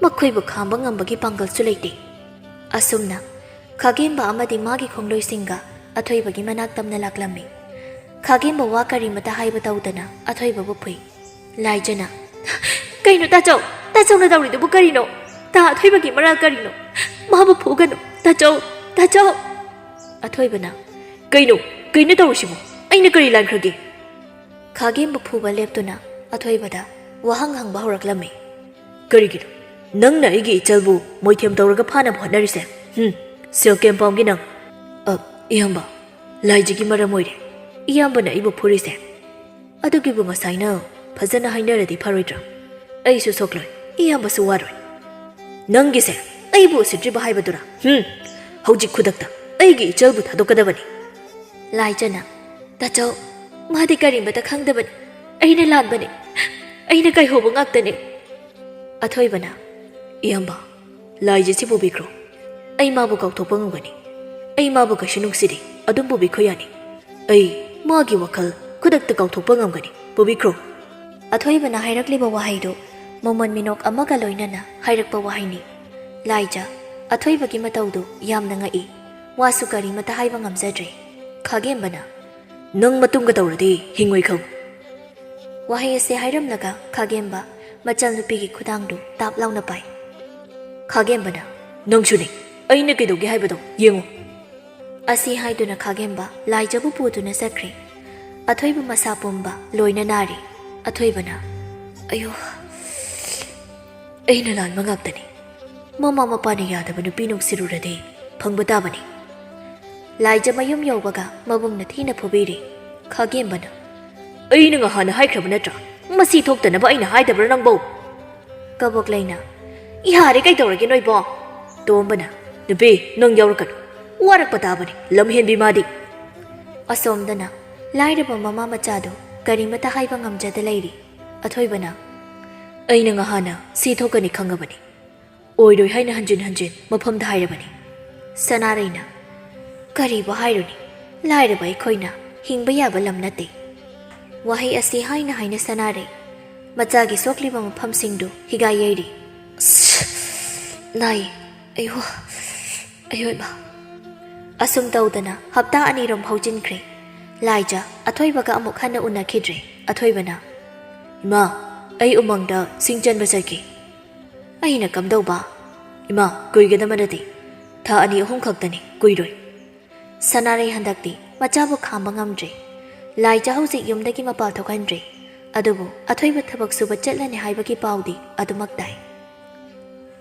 ꯃꯈꯣꯏꯕꯨ ꯈꯥꯝꯕ ꯉꯝꯕꯒꯤ ꯄꯥꯡꯒꯜꯁꯨ ꯂꯩꯇꯦ꯫" ꯑꯁꯨꯝꯅ ꯈꯥꯒꯦꯝꯕ ꯑꯃꯗꯤ ꯃꯥꯒꯤ ꯈꯣꯡꯂꯣꯏꯁꯤꯡꯒ ꯑꯊꯣꯏꯕꯒꯤ ꯃꯅꯥꯛ ꯇꯝꯅ ꯂꯥꯛꯂꯝꯃꯤ꯫ ꯈꯥꯒꯦꯝꯕ ꯋꯥ ꯀꯔꯤꯃꯇ ꯍꯥꯏꯕ ꯇꯧꯗꯅ ꯑꯊꯣꯏꯕꯕꯨ ꯐꯨꯏ꯫ ꯂꯥꯏꯖꯅ, "ꯀꯩꯅꯣ ꯇꯥꯆꯧ? ꯇꯥꯆꯧꯅ ꯇꯧꯔꯤꯗꯨꯕꯨ ꯀꯔꯤꯅꯣ? ꯇꯥ ꯑꯊꯣꯏꯕꯒꯤ ꯃꯔꯥꯜ ꯀꯔꯤꯅꯣ? ꯃꯥꯕꯨ ꯐꯨꯒꯅꯨ, ꯇꯥꯆꯧ, ꯇꯥꯆꯧ!" ꯑꯊꯣꯏꯕꯅ, "ꯀꯩꯅꯣ? ꯀꯩꯅꯣ ꯇꯧꯔꯤꯁꯤꯕꯨ? ꯑꯩꯅ ꯀꯔꯤ ꯂꯥꯟꯈ꯭ꯔꯒꯦ?" ꯈꯥꯒꯦꯝꯕ ꯐꯨꯕ ꯂꯦꯞꯇꯨꯅ ꯑꯊꯣꯏꯕꯗ ꯋꯥꯍꯪ ꯍꯪꯕ ꯍꯧꯔꯛꯂꯝꯃꯤ꯫ "ꯀꯔꯤꯒꯤꯅꯣ ꯅꯪꯅ ꯑꯩꯒꯤ ꯏꯆꯜꯕꯨ ꯃꯣꯏꯊꯦꯝ ꯇꯧꯔꯒ ꯐꯥꯅꯕ ꯍꯣꯠꯅꯔꯤꯁꯦ? ꯍꯨꯝ, ꯁꯦꯜꯀꯦꯝ ꯄꯥꯎꯒꯤ ꯅꯪ꯫ ꯑ, ꯏꯌꯥꯝꯕ, ꯂꯥꯏꯖꯒꯤ ꯃꯔꯝ ꯑꯣꯏꯔꯦ ꯏꯌꯥꯝꯕꯅ ꯑꯩꯕꯨ ꯐꯨꯔꯤꯁꯦ꯫ ꯑꯗꯨꯒꯤꯕꯨ ꯉꯁꯥꯏꯅ ꯐꯖꯅ ꯍꯥꯏꯅꯔꯗꯤ ꯐꯔꯣꯏꯗ꯭ꯔꯥ? ꯑꯩꯁꯨ ꯁꯣꯛꯂꯣꯏ, ꯏꯌꯥꯝꯕꯁꯨ ꯋꯥꯔꯣꯏ꯫ ꯅꯪꯒꯤꯁꯦ ꯑꯩꯕꯨ ꯎꯁꯤꯠꯇ꯭ꯔꯤꯕ ꯍꯥꯏꯕꯗꯨꯔꯥ? ꯍꯨꯝ, ꯍꯧꯖꯤꯛ ꯈꯨꯗꯛꯇ ꯑꯩꯒꯤ ꯏꯆꯜꯕꯨ ꯊꯥꯗꯣꯛꯀꯗꯕꯅꯤ꯫" ꯂꯥꯏꯖꯅ, "ꯇꯥꯆꯧ, ꯃꯥꯗꯤ ꯀꯔꯤꯃꯇ ꯈꯪꯗꯕꯅꯤ꯫ ꯑꯩꯅ ꯂꯥꯟꯕꯅꯤ꯫ ꯑꯩꯅ ꯀꯥꯏꯍꯧꯕ ꯉꯥꯛꯇꯅꯤ꯫" ꯑꯊꯣꯏꯕꯅ, "ꯏꯌꯥꯝꯕ, ꯂꯥꯏꯖꯁꯤ ꯄꯨꯕꯤꯈ꯭ꯔꯣ꯫ ꯑꯩ ꯃꯥꯕꯨ ꯀꯥꯎꯊꯣꯛꯄ ꯉꯝꯒꯅꯤ꯫ ꯑꯩ ꯃꯥꯕꯨ ꯀꯩꯁꯨ ꯅꯨꯡꯁꯤꯗꯦ꯫ ꯑꯗꯨꯝ ꯄꯨꯕꯤꯈꯣ ꯌꯥꯅꯤ꯫ ꯑꯩ ꯃꯥꯒꯤ ꯋꯥꯈꯜ ꯈꯨꯗꯛꯇ ꯀꯥꯎꯊꯣꯛꯄ ꯉꯝꯒꯅꯤ꯫ ꯄꯨꯕꯤꯈ꯭ꯔꯣ꯫" ꯑꯊꯣꯏꯕꯅ ꯍꯥꯏꯔꯛꯂꯤꯕ ꯋꯥꯍꯩꯗꯨ ꯃꯃꯣꯟ ꯃꯤꯅꯣꯛ ꯑꯃꯒ ꯂꯣꯏꯅꯅ ꯍꯥꯏꯔꯛꯄ ꯋꯥꯍꯩꯅꯤ꯫ ꯂꯥꯏꯖ ꯑꯊꯣꯏꯕꯒꯤ ꯃꯇꯧꯗꯨ ꯌꯥꯝꯅ ꯉꯛꯏ꯫ ꯋꯥꯁꯨ ꯀꯔꯤꯃꯇ ꯍꯥꯏꯕ ꯉꯝꯖꯗ꯭ꯔꯦ꯫ ꯈꯥꯒꯦꯝꯕꯅ, "ꯅꯪ ꯃꯇꯨꯡꯒ ꯇꯧꯔꯗꯤ ꯍꯤꯡꯉꯣꯏ ꯈꯪ꯫" ꯋꯥꯍꯩ ꯑꯁꯤ ꯍꯥꯏꯔꯝꯂꯒ ꯈꯥꯒꯦꯝꯕ ꯃꯆꯜꯅꯨꯄꯤꯒꯤ ꯈꯨꯗꯥꯡꯗꯨ ꯇꯥꯞ ꯂꯥꯎꯅ ꯄꯥꯏ꯫ ꯈꯥꯒꯦꯝꯕꯅ, "ꯅꯪꯁꯨꯅꯦ, ꯑꯩꯅ ꯀꯩꯗꯧꯒꯦ ꯍꯥꯏꯕꯗꯣ ꯌꯦꯡꯉꯨ꯫" ꯑꯁꯤ ꯍꯥꯏꯗꯨꯅ ꯈꯥꯒꯦꯝꯕ ꯂꯥꯏꯖꯕꯨ ꯄꯨꯗꯨꯅ ꯆꯠꯈ꯭ꯔꯦ꯫ ꯑꯊꯣꯏꯕ ꯃꯁꯥ ꯄꯨꯝꯕ ꯂꯣꯏꯅ ꯅꯥꯔꯤ꯫ ꯑꯊꯣꯏꯕꯅ, "ꯑꯌꯣ, ꯑꯩꯅ ꯂꯥꯟꯕ ꯉꯥꯛꯇꯅꯤ꯫ ꯃꯃꯥ ꯃꯄꯥꯅ ꯌꯥꯗꯕ ꯅꯨꯄꯤ ꯅꯨꯡꯁꯤꯔꯨꯔꯗꯤ ꯐꯪꯕ ꯇꯥꯕꯅꯤ"꯫ ꯂꯥꯏꯖ ꯃꯌꯨꯝ ꯌꯧꯕꯒ ꯃꯕꯨꯡꯅ ꯊꯤꯅ ꯐꯨꯕꯤꯔꯤ꯫ ꯈꯥꯒꯦꯝꯕꯅ, "ꯑꯩꯅ ꯉꯍꯥꯟꯅ ꯍꯥꯏꯈ꯭ꯔꯕ ꯅꯠꯇ꯭ꯔꯥ? ꯃꯁꯤ ꯊꯣꯛꯇꯅꯕ ꯑꯩꯅ ꯍꯥꯏꯗꯕ꯭ꯔꯥ ꯅꯪꯕꯧ?" ꯀꯕꯣꯛꯂꯩꯅ, "ꯌꯥꯔꯦ, ꯀꯩꯗꯧꯔꯒꯦ ꯅꯣꯏꯕꯣ?" ꯇꯣꯝꯕꯅ, "ꯅꯨꯄꯤ, ꯅꯪ ꯌꯥꯎꯔꯛꯀꯅꯨ꯫ ꯋꯥꯔꯛꯄ ꯇꯥꯕꯅꯤ, ꯂꯝꯍꯦꯟꯕꯤ ꯃꯥꯗꯤ"꯫ ꯑꯁꯣꯝꯗꯅ ꯂꯥꯏꯔꯕ ꯃꯃꯥ ꯃꯆꯥꯗꯨ ꯀꯔꯤꯃꯇ ꯍꯥꯏꯕ ꯉꯝꯖꯗ ꯂꯩꯔꯤ꯫ ꯑꯊꯣꯏꯕꯅ, "ꯑꯩꯅ ꯉꯍꯥꯟꯅ ꯁꯤ ꯊꯣꯛꯀꯅꯤ ꯈꯪꯉꯕꯅꯤ꯫ ꯑꯣꯏꯔꯣꯏ ꯍꯥꯏꯅ ꯍꯟꯖꯤꯟ ꯍꯟꯖꯤꯟ ꯃꯐꯝꯗ ꯍꯥꯏꯔꯕꯅꯤ"꯫ ꯁꯅꯥꯔꯩꯅ, "ꯀꯔꯤꯕꯨ ꯍꯥꯏꯔꯨꯅꯤ, ꯂꯥꯏꯔꯕ ꯑꯩꯈꯣꯏꯅ ꯍꯤꯡꯕ ꯌꯥꯕ ꯂꯝ ꯅꯠꯇꯦ"꯫ ꯋꯥꯍꯩ ꯑꯁꯤ ꯍꯥꯏꯅ ꯍꯥꯏꯅ ꯁꯅꯥꯔꯩ ꯃꯆꯥꯒꯤ ꯁꯣꯛꯂꯤꯕ ꯃꯐꯝꯁꯤꯡꯗꯨ ꯍꯤꯒꯥꯏ ꯌꯩꯔꯤ꯫ "ꯑꯁ, ꯅꯥꯏ, ꯑꯌꯣ, ꯑꯌꯣ ꯏꯃꯥ"꯫ ꯑꯁꯨꯝ ꯇꯧꯗꯅ ꯍꯞꯇꯥ ꯑꯅꯤꯔꯣꯝ ꯍꯧꯖꯤꯟꯈ꯭ꯔꯦ꯫ ꯂꯥꯏꯖ ꯑꯊꯣꯏꯕꯒ ꯑꯃꯨꯛ ꯍꯟꯅ ꯎꯅꯈꯤꯗ꯭ꯔꯦ꯫ ꯑꯊꯣꯏꯕꯅ, "ꯏꯃꯥ, ꯑꯩ ꯎꯃꯪꯗ ꯁꯤꯡ ꯆꯟꯕ ꯆꯠꯀꯦ"꯫ "ꯑꯩꯅ ꯀꯝꯗꯧꯕ?" "ꯏꯃꯥ, ꯀꯨꯏꯒꯗꯕ ꯅꯠꯇꯦ꯫ ꯊꯥ ꯑꯅꯤ ꯑꯍꯨꯝ ꯈꯛꯇꯅꯤ, ꯀꯨꯏꯔꯣꯏ"꯫ ꯁꯅꯥꯔꯩ ꯍꯟꯗꯛꯇꯤ ꯃꯆꯥꯕꯨ ꯈꯥꯝꯕ ꯉꯝꯗ꯭ꯔꯦ꯫ ꯂꯥꯏꯖ ꯍꯧꯖꯤꯛ ꯌꯨꯝꯗꯒꯤ ꯃꯄꯥꯟ ꯊꯣꯛꯍꯟꯗ꯭ꯔꯦ꯫ ꯑꯗꯨꯕꯨ ꯑꯊꯣꯏꯕ ꯊꯕꯛ ꯁꯨꯕ ꯆꯠꯂꯅꯤ ꯍꯥꯏꯕꯒꯤ ꯄꯥꯎꯗꯤ ꯑꯗꯨꯃꯛ ꯇꯥꯏ꯫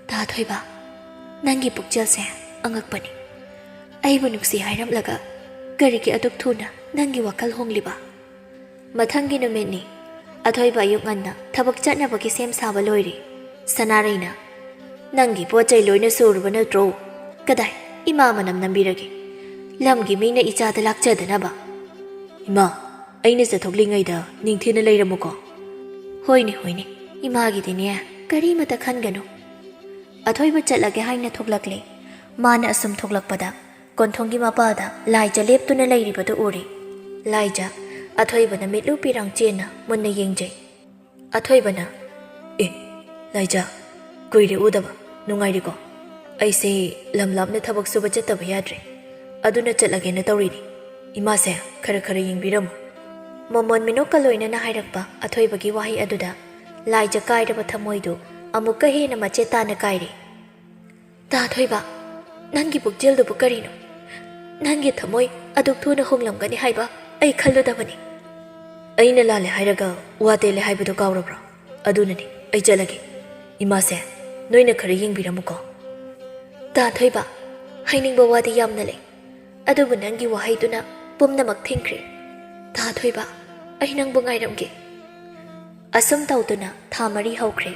"ꯇꯥ ꯊꯣꯏꯕ, ꯅꯪꯒꯤ ꯄꯨꯛꯆꯦꯜꯁꯦ ꯑꯉꯛꯄꯅꯤ꯫ ꯑꯩꯕꯨ ꯅꯨꯡꯁꯤ ꯍꯥꯏꯔꯝꯂꯒ ꯀꯔꯤꯒꯤ ꯑꯗꯨꯛ ꯊꯨꯅ ꯅꯪꯒꯤ ꯋꯥꯈꯜ ꯍꯣꯡꯂꯤꯕ?" ꯃꯊꯪꯒꯤ ꯅꯨꯃꯤꯠꯅꯤ꯫ ꯑꯊꯣꯏꯕ ꯑꯌꯨꯛ ꯉꯟꯅ ꯊꯕꯛ ꯆꯠꯅꯕꯒꯤ ꯁꯦꯝ ꯁꯥꯕ ꯂꯣꯏꯔꯦ꯫ ꯁꯅꯥꯔꯩꯅ, "ꯅꯪꯒꯤ ꯄꯣꯠ ꯆꯩ ꯂꯣꯏꯅ ꯁꯨꯔꯕ ꯅꯠꯇ꯭ꯔꯣ? ꯀꯗꯥꯏ, ꯏꯃꯥ ꯃꯅꯝ ꯅꯝꯕꯤꯔꯒꯦ꯫ ꯂꯝꯒꯤ ꯃꯤꯅ ꯏꯆꯥꯗ ꯂꯥꯛꯆꯗꯅꯕ"꯫ "ꯏꯃꯥ, ꯑꯩꯅ ꯆꯠꯊꯣꯛꯂꯤꯉꯩꯗ ꯅꯤꯡꯊꯤꯅ ꯂꯩꯔꯝꯃꯨꯀꯣ"꯫ "ꯍꯣꯏꯅꯦ, ꯍꯣꯏꯅꯦ, ꯏꯃꯥꯒꯤꯗꯤꯅꯦ, ꯀꯔꯤꯃꯇ ꯈꯟꯒꯅꯨ"꯫ ꯑꯊꯣꯏꯕ ꯆꯠꯂꯒꯦ ꯍꯥꯏꯅ ꯊꯣꯛꯂꯛꯂꯦ꯫ ꯃꯥꯅ ꯑꯁꯨꯝ ꯊꯣꯛꯂꯛꯄꯗ ꯀꯣꯟꯊꯣꯡꯒꯤ ꯃꯄꯥꯗ ꯂꯥꯏꯖ ꯂꯦꯞꯇꯨꯅ ꯂꯩꯔꯤꯕꯗꯨ ꯎꯔꯦ꯫ ꯂꯥꯏꯖ ꯑꯊꯣꯏꯕꯅ ꯃꯤꯠꯂꯨ ꯄꯤꯔꯥꯡ ꯆꯦꯟꯅ ꯃꯨꯟꯅ ꯌꯦꯡꯖꯩ꯫ ꯑꯊꯣꯏꯕꯅ, "ꯑꯦ, ꯂꯥꯏꯖ, ꯀꯨꯏꯔꯦ ꯎꯗꯕ꯫ ꯅꯨꯡꯉꯥꯏꯔꯤꯀꯣ? ꯑꯩꯁꯦ ꯂꯝ ꯂꯥꯞꯅ ꯊꯕꯛ ꯁꯨꯕ ꯆꯠꯇꯕ ꯌꯥꯗ꯭ꯔꯦ꯫ ꯑꯗꯨꯅ ꯆꯠꯂꯒꯦꯅ ꯇꯧꯔꯤꯅꯤ꯫ ꯏꯃꯥꯁꯦ ꯈꯔ ꯈꯔ ꯌꯦꯡꯕꯤꯔꯝꯃꯨ"꯫ ꯃꯣꯃꯣꯟ ꯃꯤꯅꯣꯛꯀ ꯂꯣꯏꯅꯅ ꯍꯥꯏꯔꯛꯄ ꯑꯊꯣꯏꯕꯒꯤ ꯋꯥꯍꯩ ꯑꯗꯨꯗ ꯂꯥꯏꯖ ꯀꯥꯏꯔꯕ ꯊꯃꯣꯏꯗꯨ ꯑꯃꯨꯛꯀ ꯍꯦꯟꯅ ꯃꯆꯦꯠ ꯇꯥꯅ ꯀꯥꯏꯔꯦ꯫ "ꯇꯥ ꯊꯣꯏꯕ, ꯅꯪꯒꯤ ꯄꯨꯛꯆꯦꯜꯗꯨꯕꯨ ꯀꯔꯤꯅꯣ? ꯅꯪꯒꯤ ꯊꯃꯣꯏ ꯑꯗꯨꯛ ꯊꯨꯅ ꯍꯣꯡꯂꯝꯒꯅꯤ ꯍꯥꯏꯕ ꯑꯩ ꯈꯜꯂꯨꯗꯕꯅꯤ"꯫ ꯑꯩꯅ ꯂꯥꯜꯂꯦ ꯍꯥꯏꯔꯒ ꯋꯥ ꯇꯦꯜꯂꯦ ꯍꯥꯏꯕꯗꯣ ꯀꯥꯎꯔꯕ꯭ꯔꯣ? ꯑꯗꯨꯅꯅꯤ, ꯑꯩ ꯆꯠꯂꯒꯦ꯫ ꯏꯃꯥꯁꯦ, ꯅꯣꯏꯅ ꯈꯔ ꯌꯦꯡꯕꯤꯔꯝꯃꯨꯀꯣ꯫ ꯇꯥ ꯊꯣꯏꯕ, ꯍꯥꯏꯅꯤꯡꯕ ꯋꯥꯗꯤ ꯌꯥꯝꯅ ꯂꯩ, ꯑꯗꯨꯕꯨ ꯅꯪꯒꯤ ꯋꯥꯍꯩꯗꯨꯅ ꯄꯨꯝꯅꯃꯛ ꯊꯤꯡꯈ꯭ꯔꯦ꯫ ꯇꯥ ꯊꯣꯏꯕ, ꯑꯩ ꯅꯪꯕꯨ ꯉꯥꯏꯔꯝꯒꯦ꯫ ꯑꯁꯨꯝ ꯇꯧꯗꯨꯅ ꯊꯥ ꯃꯔꯤ ꯍꯧꯈ꯭ꯔꯦ꯫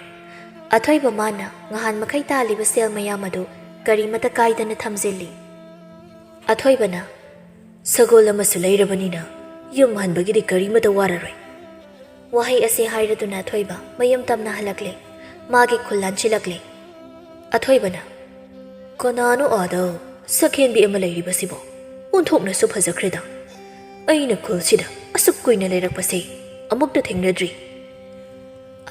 ꯑꯊꯣꯏꯕ ꯃꯥꯅ ꯉꯍꯥꯟ ꯃꯈꯩ ꯇꯥꯜꯂꯤꯕ ꯁꯦꯜ ꯃꯌꯥꯝ ꯑꯗꯨ ꯀꯔꯤꯃꯇ ꯀꯥꯏꯗꯅ ꯊꯝꯖꯤꯜꯂꯤ꯫ ꯑꯊꯣꯏꯕꯅ, "ꯁꯒꯣꯜ ꯑꯃꯁꯨ ꯂꯩꯔꯕꯅꯤꯅ ꯌꯨꯝ ꯍꯟꯕꯒꯤꯗꯤ ꯀꯔꯤꯃꯇ ꯋꯥꯔꯔꯣꯏ"꯫ ꯋꯥꯍꯩ ꯑꯁꯤ ꯍꯥꯏꯔꯗꯨꯅ ꯑꯊꯣꯏꯕ ꯃꯌꯨꯝ ꯇꯝꯅ ꯍꯜꯂꯛꯂꯦ꯫ ꯃꯥꯒꯤ ꯈꯨꯜ ꯂꯥꯟꯁꯤꯜꯂꯛꯂꯦ꯫ ꯑꯊꯣꯏꯕꯅ, "ꯀꯅꯥꯅꯣ ꯑꯥꯗ ꯁꯛꯍꯦꯟꯕꯤ ꯑꯃ ꯂꯩꯔꯤꯕꯁꯤꯕꯣ? ꯑꯣꯟꯊꯣꯛꯅꯁꯨ ꯐꯖꯈ꯭ꯔꯦꯗ꯫ ꯑꯩꯅ ꯈꯨꯜꯁꯤꯗ ꯑꯁꯨꯛ ꯀꯨꯏꯅ ꯂꯩꯔꯛꯄꯁꯦ ꯑꯃꯨꯛꯇ ꯊꯦꯡꯅꯗ꯭ꯔꯤ"꯫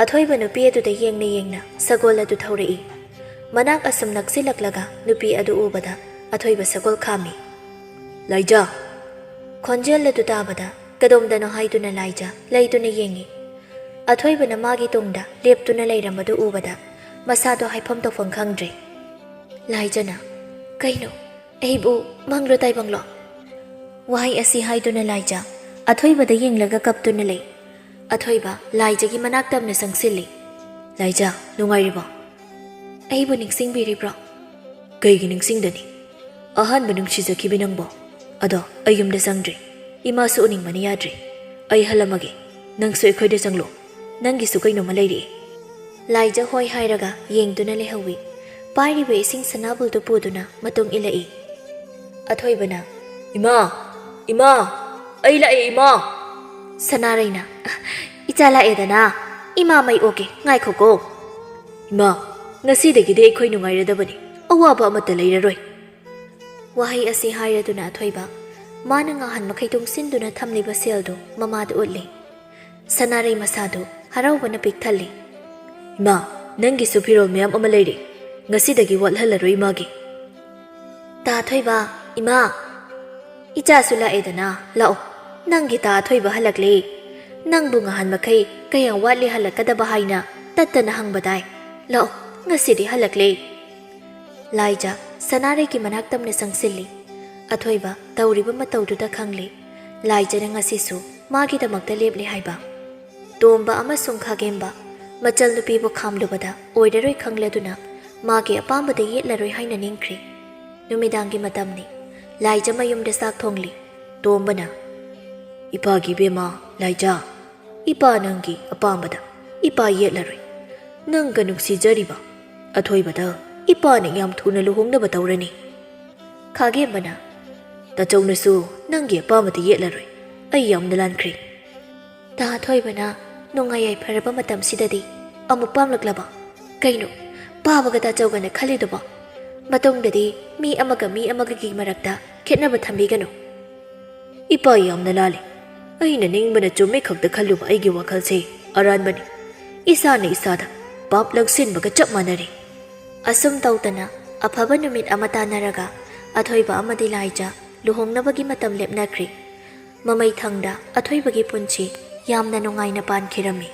ꯑꯊꯣꯏꯕ ꯅꯨꯄꯤ ꯑꯗꯨꯗ ꯌꯦꯡꯅ ꯌꯦꯡꯅ ꯁꯒꯣꯜ ꯑꯗꯨ ꯊꯧꯔꯛꯏ꯫ ꯃꯅꯥꯛ ꯑꯁꯨꯝ ꯅꯛꯁꯤꯜꯂꯛꯂꯒ ꯅꯨꯄꯤ ꯑꯗꯨ ꯎꯕꯗ ꯑꯊꯣꯏꯕ ꯁꯒꯣꯜ ꯈꯥꯝꯃꯤ꯫ "ꯂꯥꯏꯖꯥ!" ꯈꯣꯟꯖꯦꯜ ꯑꯗꯨ ꯇꯥꯕꯗ ꯀꯗꯣꯝꯗꯅꯣ ꯍꯥꯏꯗꯨꯅ ꯂꯥꯏꯖꯥ ꯂꯩꯗꯨꯅ ꯌꯦꯡꯉꯤ꯫ ꯑꯊꯣꯏꯕꯅ ꯃꯥꯒꯤ ꯇꯨꯡꯗ ꯂꯦꯞꯇꯨꯅ ꯂꯩꯔꯝꯕꯗꯨ ꯎꯕꯗ ꯃꯁꯥꯗꯣ ꯍꯥꯏꯐꯝ ꯇꯧꯐꯝ ꯈꯪꯗ꯭ꯔꯦ꯫ ꯂꯥꯏꯖꯥꯅ, "ꯀꯩꯅꯣ, ꯑꯩꯕꯨ ꯃꯪꯂꯣ ꯇꯥꯏꯕꯪꯂꯣ?" ꯋꯥꯍꯩ ꯑꯁꯤ ꯍꯥꯏꯗꯨꯅ ꯂꯥꯏꯖꯥ ꯑꯊꯣꯏꯕꯗ ꯌꯦꯡꯂꯒ ꯀꯞꯇꯨꯅ ꯂꯩ꯫ ꯑꯊꯣꯏꯕ ꯂꯥꯏꯖꯥꯒꯤ ꯃꯅꯥꯛ ꯇꯝꯅ ꯆꯪꯁꯤꯜꯂꯤ꯫ "ꯂꯥꯏꯖꯥ, ꯅꯨꯡꯉꯥꯏꯔꯤꯕꯣ?" "ꯑꯩꯕꯨ ꯅꯤꯡꯁꯤꯡꯕꯤꯔꯤꯕ꯭ꯔꯣ?" "ꯀꯩꯒꯤ ꯅꯤꯡꯁꯤꯡꯗꯅꯤ? ꯑꯍꯥꯟꯕ ꯅꯨꯡꯁꯤꯖꯈꯤꯕꯤ ꯅꯪꯕꯣ꯫ ꯑꯗꯣ ꯑꯩ ꯌꯨꯝꯗ ꯆꯪꯗ꯭ꯔꯤ꯫ ꯏꯃꯥꯁꯨ ꯎꯅꯤꯡꯕꯅ ꯌꯥꯗ꯭ꯔꯤ꯫ ꯑꯩ ꯍꯜꯂꯝꯃꯒꯦ꯫ ꯅꯪꯁꯨ ꯑꯩꯈꯣꯏꯗ ꯆꯪꯂꯣ꯫ ꯅꯪꯒꯤꯁꯨ ꯀꯩꯅꯣꯝꯃ ꯂꯩꯔꯛꯑꯦ"꯫ ꯂꯥꯏꯖꯥ ꯍꯣꯏ ꯍꯥꯏꯔꯒ ꯌꯦꯡꯗꯨꯅ ꯂꯩꯍꯧꯏ꯫ ꯄꯥꯏꯔꯤꯕ ꯏꯁꯤꯡ ꯁꯅꯥꯕꯨꯜꯗꯨ ꯄꯨꯗꯨꯅ ꯃꯇꯨꯡ ꯏꯜꯂꯛꯏ꯫ ꯑꯊꯣꯏꯕꯅ, "ꯏꯃꯥ! ꯏꯃꯥ! ꯑꯩ ꯂꯥꯛꯑꯦ, ꯏꯃꯥ!" ꯁꯅꯥꯔꯩꯅ, "ꯏꯆꯥ ꯂꯥꯛꯑꯦꯗꯅ, ꯏꯃꯥ ꯃꯩ ꯑꯣꯛꯀꯦ, ꯉꯥꯏꯈꯣꯀꯣ"꯫ "ꯏꯃꯥ, ꯉꯁꯤꯗꯒꯤꯗꯤ ꯑꯩꯈꯣꯏ ꯅꯨꯡꯉꯥꯏꯔꯗꯕꯅꯤ, ꯑꯋꯥꯕ ꯑꯃꯠꯇ ꯂꯩꯔꯔꯣꯏ"꯫ ꯋꯥꯍꯩ ꯑꯁꯤ ꯍꯥꯏꯔꯗꯨꯅ ꯑꯊꯣꯏꯕ, ꯃꯥꯅ ꯉꯍꯥꯟ ꯃꯈꯩ ꯇꯨꯡꯁꯤꯟꯗꯨꯅ ꯊꯝꯂꯤꯕ ꯁꯦꯜꯗꯨ ꯃꯃꯥꯗ ꯎꯠꯂꯤ꯫ ꯁꯅꯥꯔꯩ ꯃꯁꯥꯗꯨ ꯍꯔꯥꯎꯕꯅ ꯄꯤꯛ ꯊꯜꯂꯤ꯫ "ꯏꯃꯥ, ꯅꯪꯒꯤꯁꯨ ꯐꯤꯔꯣꯜ ꯃꯌꯥꯝ ꯑꯃ ꯂꯩꯔꯦ꯫ ꯉꯁꯤꯗꯒꯤ ꯋꯥꯠꯍꯜꯂꯔꯣꯏ ꯏꯃꯥꯒꯤ"꯫ ꯇꯥ ꯊꯣꯏꯕ, "ꯏꯃꯥ, ꯏꯆꯥꯁꯨ ꯂꯥꯛꯑꯦꯗꯅ, ꯂꯥꯛꯑꯣ꯫ ꯅꯪꯒꯤ ꯇꯥ ꯊꯣꯏꯕ ꯍꯜꯂꯛꯂꯦ꯫ ꯅꯪꯕꯨ ꯉꯍꯥꯟ ꯃꯈꯩ ꯀꯌꯥꯝ ꯋꯥꯠꯂꯤ ꯍꯜꯂꯛꯀꯗꯕ ꯍꯥꯏꯅ ꯇꯠꯇꯅ ꯍꯪꯕꯗꯥꯏ꯫ ꯂꯥꯛꯑꯣ, ꯉꯁꯤꯗꯤ ꯍꯜꯂꯛꯂꯦ"꯫ ꯂꯥꯏꯖꯥ ꯁꯅꯥꯔꯩꯒꯤ ꯃꯅꯥꯛ ꯇꯝꯅ ꯆꯪꯁꯤꯜꯂꯤ꯫ ꯑꯊꯣꯏꯕ ꯇꯧꯔꯤꯕ ꯃꯇꯧꯗꯨꯗ ꯈꯪꯂꯦ꯫ ꯂꯥꯏꯖꯥꯅ ꯉꯁꯤꯁꯨ ꯃꯥꯒꯤꯗꯃꯛꯇ ꯂꯦꯞꯂꯦ ꯍꯥꯏꯕ꯫ ꯇꯣꯝꯕ ꯑꯃꯁꯨꯡ ꯈꯥꯒꯦꯝꯕ ꯃꯆꯜ ꯅꯨꯄꯤꯕꯨ ꯈꯥꯝꯂꯨꯕꯗ ꯑꯣꯏꯔꯔꯣꯏ ꯈꯪꯂꯗꯨꯅ ꯃꯥꯒꯤ ꯑꯄꯥꯝꯕꯗ ꯌꯦꯠꯂꯔꯣꯏ ꯍꯥꯏꯅ ꯅꯤꯡꯈ꯭ꯔꯦ꯫ ꯅꯨꯃꯤꯗꯥꯡꯒꯤ ꯃꯇꯝꯅꯤ꯫ ꯂꯥꯏꯖ ꯃꯌꯨꯝꯗ ꯆꯥꯛ ꯊꯣꯡꯂꯤ꯫ ꯇꯣꯝꯕꯅ, "ꯏꯄꯥꯒꯤ ꯏꯕꯦꯝꯃ ꯂꯥꯏꯖ, ꯏꯄꯥ ꯅꯪꯒꯤ ꯑꯄꯥꯝꯕꯗ ꯏꯄꯥ ꯌꯦꯠꯂꯔꯣꯏ꯫ ꯅꯪꯒ ꯅꯨꯡꯁꯤꯖꯔꯤꯕ ꯑꯊꯣꯏꯕꯗ ꯏꯄꯥꯅ ꯌꯥꯝ ꯊꯨꯅ ꯂꯨꯍꯣꯡꯅꯕ ꯇꯧꯔꯅꯤ꯫" ꯈꯥꯒꯦꯝꯕꯅ, "ꯇꯥꯆꯧꯅꯁꯨ ꯅꯪꯒꯤ ꯑꯄꯥꯝꯕꯗ ꯌꯦꯠꯂꯔꯣꯏ꯫ ꯑꯩ ꯌꯥꯝꯅ ꯂꯥꯟꯈ꯭ꯔꯦ꯫" ꯇꯥ ꯑꯊꯣꯏꯕꯅ, "ꯅꯨꯡꯉꯥꯏ ꯌꯥꯏꯐꯔꯕ ꯃꯇꯝꯁꯤꯗꯗꯤ ꯑꯃꯨꯛ ꯄꯥꯝꯂꯛꯂꯕ? ꯀꯩꯅꯣ, ꯄꯥꯕꯒ ꯇꯥꯆꯧꯒꯅ ꯈꯜꯂꯤꯗꯨꯕꯣ? ꯃꯇꯨꯡꯗꯗꯤ ꯃꯤ ꯑꯃꯒ ꯃꯤ ꯑꯃꯒꯒꯤ ꯃꯔꯛꯇ ꯈꯦꯠꯅꯕ ꯊꯝꯕꯤꯒꯅꯨ꯫" "ꯏꯄꯥ ꯌꯥꯝꯅ ꯂꯥꯜꯂꯤ꯫ ꯑꯩꯅ ꯅꯤꯡꯕꯅ ꯆꯨꯝꯃꯦ ꯈꯛꯇ ꯈꯜꯂꯨꯕ ꯑꯩꯒꯤ ꯋꯥꯈꯜꯁꯦ ꯑꯔꯥꯟꯕꯅꯤ꯫ ꯏꯁꯥꯅ ꯏꯁꯥꯗ ꯄꯥꯞ ꯂꯪꯁꯤꯟꯕꯒ ꯆꯞ ꯃꯥꯟꯅꯔꯦ꯫" ꯑꯁꯨꯝ ꯇꯧꯗꯅ ꯑꯐꯕ ꯅꯨꯃꯤꯠ ꯑꯃ ꯇꯥꯟꯅꯔꯒ ꯑꯊꯣꯏꯕ ꯑꯃꯗꯤ ꯂꯥꯏꯖ ꯂꯨꯍꯣꯡꯅꯕꯒꯤ ꯃꯇꯝ ꯂꯦꯞꯅꯈ꯭ꯔꯦ꯫ ꯃꯃꯩꯊꯪꯗ ꯑꯊꯣꯏꯕꯒꯤ ꯄꯨꯟꯁꯤ ꯌꯥꯝꯅ ꯅꯨꯡꯉꯥꯏꯅ ꯄꯥꯟꯈꯤꯔꯝꯃꯤ꯫